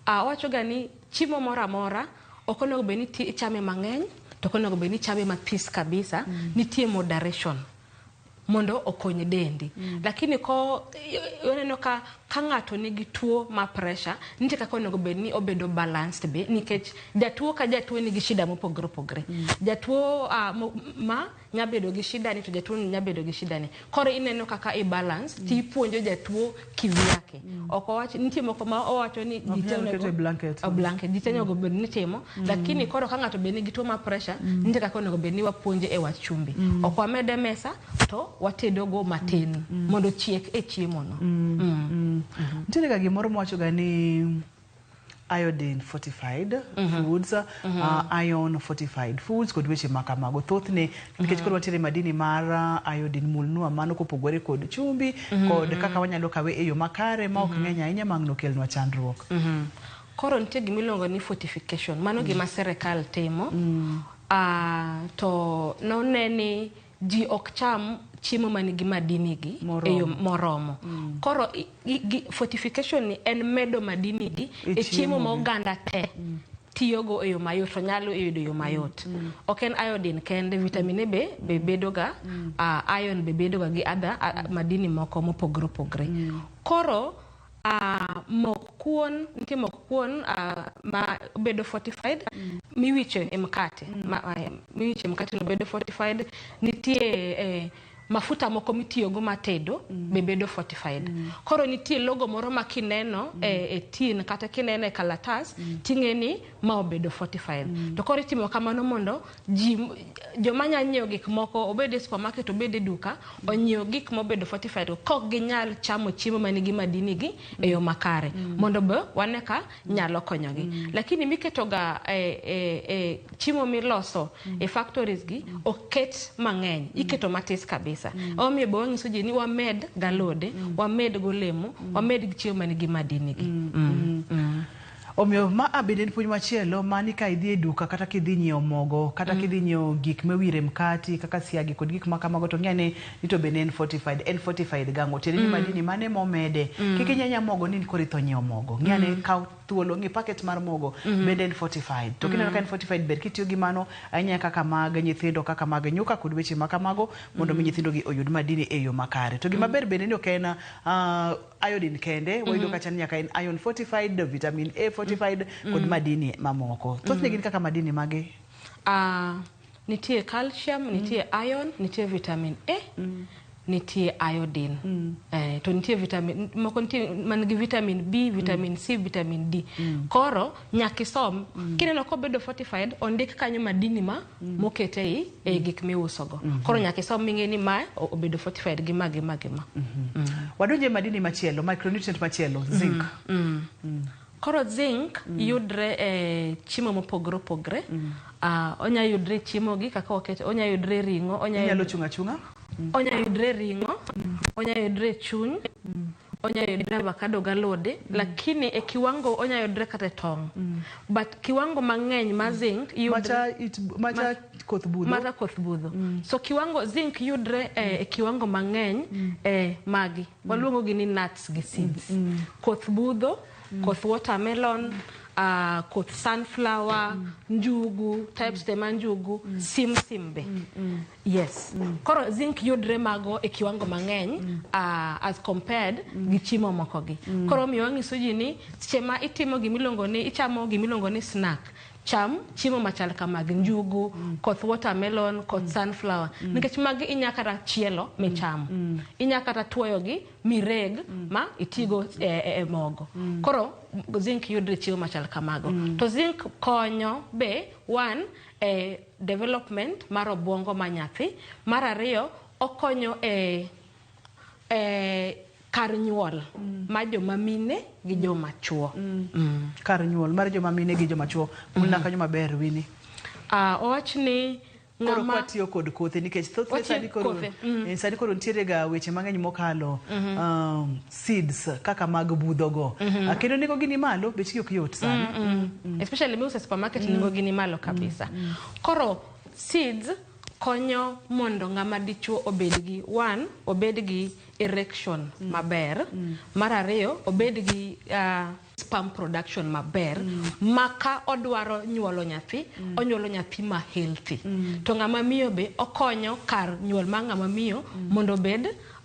Awacho ga ni chiemo moro amora ok onego bed ni ichame mang'eny, to ok onego bed ni ichame mathis kabisa. Nitie moderation mondo okony dendi. Lakini ko waneno ka ng'ato nigi tuo ma pressure, nitie kaka onego bed ni obedo balanced be, nikech jatuo ka jatuo nigi shida mopogore opogore. Jatuo ma nya bedo gi shida ni, to jatuo ni nya bedo gi shida ni. Koro ineno kaka i balance, ti ipuonjo jatuo kivyake. Ok owach, nitie moko ma owacho ni Ok ji te nyal onego keto e blanket. O blanket, ji te onego bed ni timo. Lakini koro ka ng'ato bed nigi tuo ma pressure, nitie kaka onego bed ni wapuonje e wach chumbi. Ok wamede mesa, to watedogo matin mondo chiek e chiemo no. Nitiere ga gimoro mwacho ga ni iodine fortified foods, iron fortified foods kod weche ma kamago. Thothne nikech koro wantiere madini mar iodine, mulnwa mano kopogore kod chumbi, kod kaka wanyalo kawe e yo makare ma ok ng'eny ahinya ma ang' nokelnwa chandruok. Koro nitie gima iluongo ni fortification, mano gima sirikal timo. To none ni ji ok cham chiemo manigi madini gi e yo moromo. Koro fortification ni en medo madini gi e chiemo ma oganda te tiyogo e yo mayot, to nyalo yudo e yo mayot. Ok en iodine kende, vitamin A be bedo ga, iron be bedo ga gi other madini moko mopogore opogore. Koro mok kuon, nitie mok kuon ma bedo fortified, miwicho e mkate, miwicho e mkate no bedo fortified, nitie mafuta moko mitiyogo matedo be bedo fortified. Koro nitie logo moro ma kineno e tin kata kineno e kalatas, ting'e ni ma obedo fortified. To koro itimo kamano mondo ji joma nya nyiewo gik moko, obed e supermarket, obed e duka, onyiew gik mobedo fortified kok ginyal chamo chiemo manigi madini gi e yo makare, mondo be wane ka nyalo konyogi. Lakini miketoga e chiemo miloso e factories gi ok ket mang'eny, iketo matis kabisa. Omiyo be wanyiso ji ni wamed galode, wamed golemo, wamed gi chiemo manigi madini gi. Omiyo ma bende en puonj machielo mani ka idhi e duka kata kidhi nyiewo mogo kata kidhi nyiewo gik miwire mkati kaka siagi kod gik ma kamago, to ng'e ni to bende en fortified, en fortified gang'o, tiende ni madini mane momede. Kik inyanya mogo ni koro itho nyiewo mogo, ng'e ni kaw thuolo ng'i packet mar mogo bende en fortified to kineno ka en fortified ber kitiyo gi mano ahinya kaka mag nyithindo kaka mag nyuka kod weche ma kamago mondo mi nyithindo gi oyud madini e yo makare. To gima ber bende ni ok en iodine kende, wayudo kacha ni nyaka en iron fortified, vitamin A fortified kod madini mamoko. Thothne gin kaka madini mage? Nitie calcium, nitie iron, nitie vitamin A, nitie iodine. To nitie vitamin moko nitie man gi vitamin B, vitamin C, vitamin D. Koro nyaka isom. Kineno kobedo fortified, ondik kanyo madini ma mokete ei gik miusogo. Koro nyaka isom ming'e ni ma obedo fortified gi ma gi ma gi ma. Wadonje madini machielo, micronutrient machielo, zinc. Koro zinc yudre e chiemo mopogore opogore. Onya yudre e chiemo gi kaka waketo, onya yudre e ring'o, onya Inyalo chung' achung'a? Onya yudre e ring'o, onya yudre e chuny, onya yudre avocado gi alode, lakini e kiwango onya yudre kata e tong'. But kiwango mang'eny mar zinc yudre Macha koth budho. Macha koth budho. So kiwango zinc yudre e kiwango mang'eny e magi. Waluongo gi ni nuts gi seeds. Koth budho, koth watermelon, koth sunflower, njugu, types te ma njugu, sim simbe. Yes. Koro zinc yudre mago e kiwango mang'eny as compared gi chiemo moko gi. Koro omiyo wanyiso ji ni seche ma itimo gimiluongo ni ichamo gimiluongo ni snack, cham chiemo machal kamagi, njugu, koth watermelon, koth sunflower. Nikech magi inya kata chielo michamo. Inya kata tuoyogi mireg ma itigo e mogo. Koro zinc yudre e chiemo machal kamago. To zinc konyo be one e development mar obwongo ma nyathi. Mar ariyo, okonyo e kar nyuol ma joma mine gi joma chuo. Kar nyuol mar joma mine gi joma chuo. Mulna kanyo maber, Winnie. Owach ni Koro ng'ama kwatiyo kod kothe nikech thothne Watiyo sani koro kothe, sani koro nitiere ga weche mang'eny mokalo seeds kaka mag budhogo. Kendo nengo gi ni malo, bechgi ok yot sani. Especially miuso e supermarket nengo gi ni malo kabisa. Koro seeds konyo mondo ng'ama dichuo obed gi one, obed gi erection maber. Mar ariyo, obed gi sperm production maber. Ma ka odwaro nyuolo nyathi, onyuolo nyathi ma healthy. To ng'ama miyo be okonyo kar nyuol mar ng'ama miyo mondo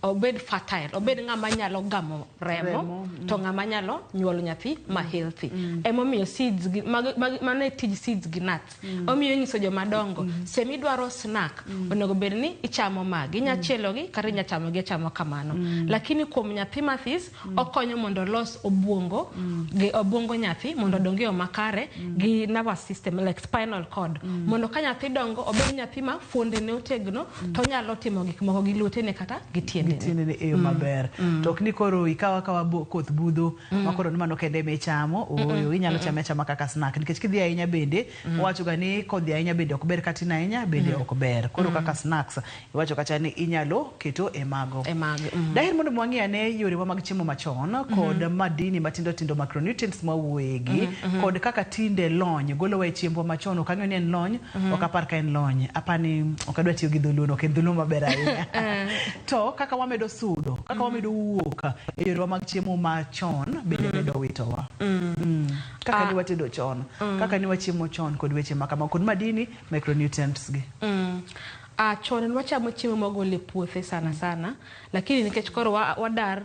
obed fertile, obed ng'ama nyalo gamo remo, Remo, to ng'ama nyalo nyuolo nyathi ma healthy. Emomiyo seeds gi, mano e tij seeds gi nuts. Omiyo inyiso joma dongo, sama idwaro snack, onego bed ni ichamo magi. Inya chielogi kata inya chamogi achama kamano. Lakini kuom nyathi mathis, okonyo mondo olos obwongo, gi obwongo nyathi mondo odong e yo makare, gi nervous system like spinal cord. Mondo ka nyathi dongo, obed nyathi ma fuondene otegno, to onyalo timo gik moko gi lwetene kata gi tiendene. Gi tiendene e yo maber. To ok ni koro ikaw akawa koth budho, ma koro ni mano kende michamo, ooyo, inyalo chame achama kaka snack. Nikech kidhi ahinya bende, wawacho ga ni kodhi ahinya bende ok ber, katin ahinya bende ok ber. Koro kaka snacks, iwacho kacha ni inyalo keto e mago. E mago. Daher mondo wang'i ane yorewa mag chiemo machon kod madini matindo tindo macronutrients mwawuoyegi, kod kaka tinde lony golowa e chiembwa machon. Ok ang'eyo ni en lony, ok apar ka en lony. Apani ok adwa tiyo gi dholuo, ok en dholuo maber ahinya. To kaka wamedo sudo, kaka wamedo wuok e yorewa mag chiemo machon bende medo witowa. Kaka ni watedo chon, kaka ni wachiemo chon kod weche ma kamago, kod madini micronutrients gi. Chon ne wachamo chiemo mogol e puothe sana sana, lakini nikech koro wadar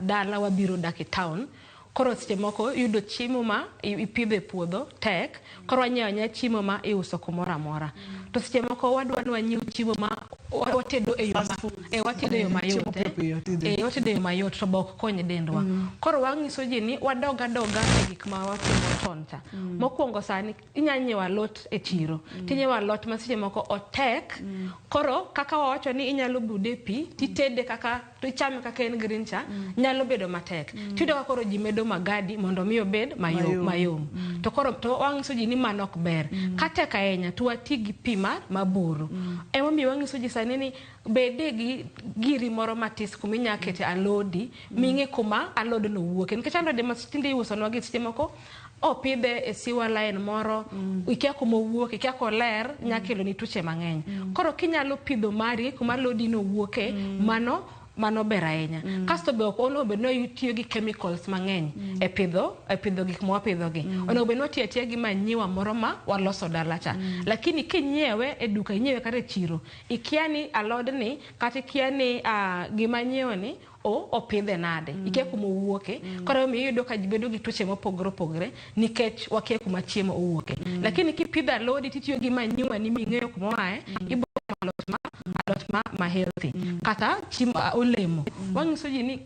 dala wabiro dak e town, koro seche moko yudo chiemo ma ipidho e puodho tek, koro wanyiewo anyiewa chiemo ma iuso kumoro amora. To seche moko wadwa ni wanyiew chiemo ma watedo e yo ma, watedo e yo mayot, Chiemo piyo piyo, tinde. Watedo e yo mayot to be ok kony dendwa. Koro wang'iso ji ni wadog adoga e gik ma watimo chon cha. Mokwongo sani inya nyiewo alot e chiro, tinyiewo alot ma seche moko otek. Koro kaka wawacho ni inyalo bude e pi, titede kaka, to ichame kaka en green cha, nyalo bedo matek. Tiyudo ka koro ji medo magadi mondo mi obed Mayom. mayom. To koro to wang'iso ji ni mano ok ber. Ka tek ahinya to wati gi pi maburu. Emomiyo wang'iso ji sani ni bede gi giri moro matis kuma inya kete alodi, ming'e kuma alodno wuoke. Nikech alode ma tinde iusonwa gi seche moko opidhe e sewer line moro, ikia kuma owuoke, ikia koler, nya kelo ni tuoche mang'eny. Koro kinyalo pidho mari kuma alodi no wuoke, mano Mano ber ahinya. Kasto be ok onego bed ni itiyo gi chemicals mang'eny e pidho gik ma wapidho gi. Onego bed ni watiyo atiya gi manyiwa moro ma waloso dala cha. Lakini kinyiewe e duka, inyiewe kata e chiro, ikia ni alodni kata ikia ni gima nyiewo ni o opidhe nade, ikia kuma owuoke. Koro omiyo iyudo ka ji bedo gi tuoche mopogore opogore nikech wakia kuma chiemo owuoke. Lakini kipidho alodi titiyo gi manyiwa ni ming'eyo kuma oaye, ibo alot ma healthy kata chiemo, olemo. Wang'iso ji ni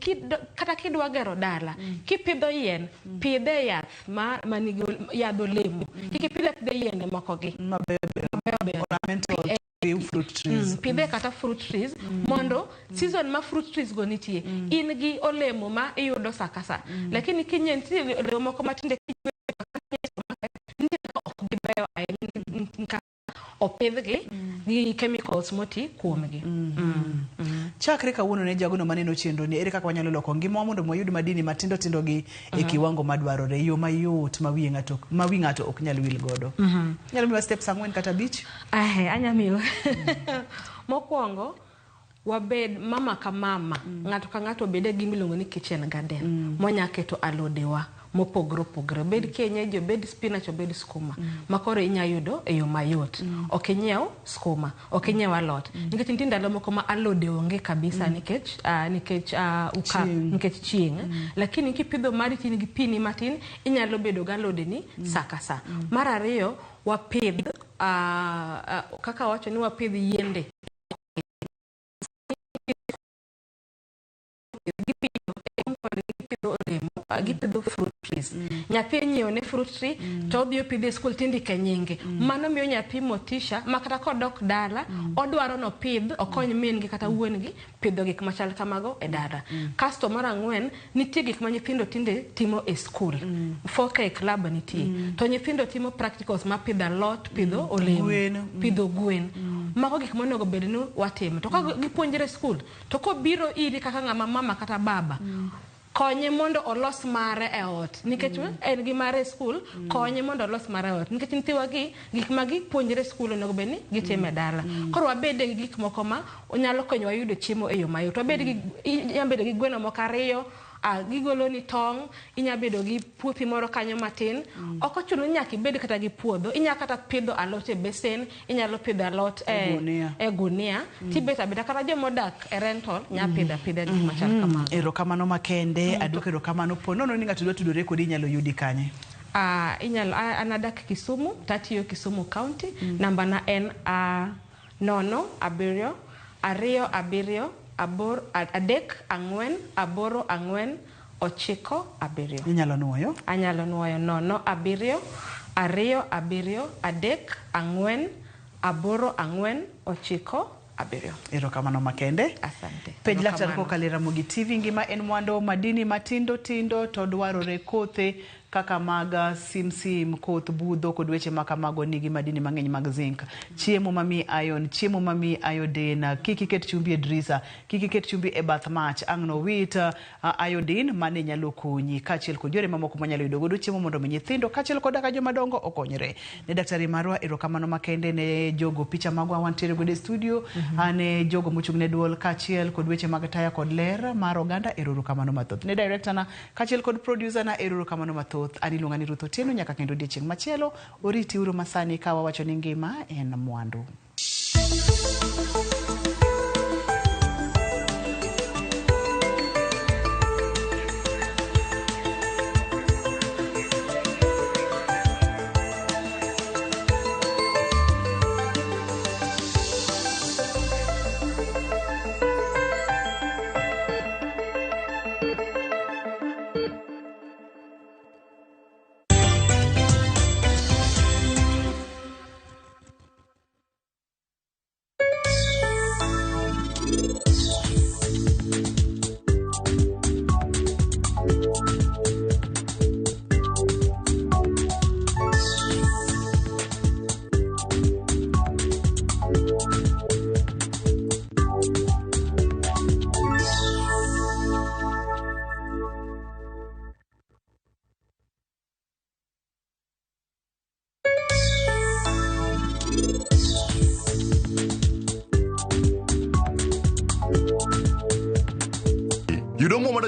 kata kidwa gero dala, kipidho yien, pidhe e yath ma nigi yadh olemo. Kik ipidh apidha yiende moko gi mabeyo beyo. Ornamental fruit trees. Pidhe kata fruit trees mondo season ma fruit trees go nitie, in gi olemo ma iyudo sa ka sa. Lakini kinyie, nitie olemo moko matinde nitie kaka ok gibeyo ahinya ka opidhgi gi chemicals moti kuomgi. Chakre kawuono ne jagono maneno chenro ni, ere kaka wanyalo loko ngimawa mondo wayud madini matindo tindo gi e kiwango madwarore, yo mayot ma wi ng'ato ok nyal wil godo? Nyalo miwa steps 4 kata 5? Ahe, anya miyo. Mokwongo, wabed mama ka mama, ng'ato ka ng'ato obede gi gimiluongo ni kitchen garden, monya keto alodewa mopogore opogore. Obed kienyeji, obed spinach, obed skuma. Ma koro inya yudo e yo mayot. Ok inyiew skuma, ok inyiew alot. Nikech nitie ndalo moko ma alode onge kabisa nikech Chieng'. nikech chieng'. Lakini kipidho mari tin gi pini matin, inyalo bedo gi alodeni sa ka sa. Mar ariyo, wapidh kaka wacho ni wapidh yiende. Gipidho olemo, gipidho fruit trees. Nyathi inyiewo ne fruit tree to odhi opidhe e skul tindike nyinge. Mano miyo nyathi motisha ma kata kodok dala odwaro nopidh okony min gi kata wuon gi pidho gik machal kamago e dala. Kasto mar ang'wen, nitie gik ma nyithindo tinde timo e skul. 4K club nitie. To nyithindo timo practicals ma pidho alot, pidho olemo, Gwen. Pidho gwen. Mago gik monego bed ni watimo. To ka gipuonjre e skul, to kobiro iri kaka ng'ama mama kata baba, konye mondo olos mare e ot nikech en gi mare e skul. Konye mondo olos mare e ot nikech nyithiwa gi gik ma gipuonjre e skul onego bed ni gitimo e dala. Koro wabede gi gik moko ma nyalo konyowa yudo chiemo e yo mayot. Wabed gi, inya bedo gi gweno moko ariyo, gigolo ni tong', inya bedo gi puothi moro kanyo matin. Ok ochuno ni nyaka ibed kata gi puodho, inya kata pidho alot e besen, inyalo pidho alot E gunia. E gunia. Tibet abeda kata jomodak e rental nya pidho apidha gik machal kamago. Erokamano makende, aduoko erokamano. Po nono ni ng'ato dwa tudore kodi, inyalo yudi kanye? Inyalo an adak Kisumu tatiyo Kisumu County. Namba na en 0 7 2 7 8 3 4 8 4 9 7. Inyalo nuoyo? Anyalo nuoyo: 0 7 2 7 3 4 8 4 9 7. Erokamano makende. Asante. Penj laktar Erokamano. kokalo e Ramogi TV. Ngima en mwandu. Madini matindo tindo to dwarore kothe kaka mag simsim, koth budho kod weche ma kamago nigi madini mang'eny mag zinc. Chiemo mamiyi iron, chiemo mamiyi iodine, kik iket chumbi e drisa, kik iket chumbi e bath mach, ang' nowit iodine mane nyalo konyi, kaachiel kod yore mamoko manyalo yudo godo chiemo mondo mi nyithindo kaachiel koda ka joma dongo okonyre. Ne daktari marwa erokamano makende, ne jogo picha magwa wantiere godo e studio, ne jogo mochung' ne duol kaachiel kod weche mag taya kod ler mar oganda, erokamano mathoth. Ne director na kaachiel kod producer na, erokamano mathoth. An iluonga ni Ruth Otieno, nyaka kendo odiechieng' machielo, oriti uru masani ka wawacho ni ngima en mwandu.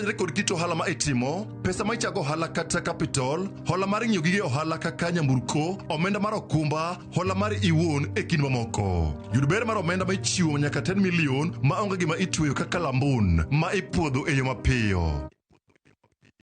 Kaluwore kod kit ohala ma itimo, pesa ma ichago ohala kata capital, hola mar ng'iewo gige ohala kaka nyamburko, omenda mar okumba, hola mar iwuon e kind mamoko. Yud ber mar omenda ma ichiwo nyaka 10 million ma onge gima itweyo kaka lambun ma ipuodho e yo mapiyo.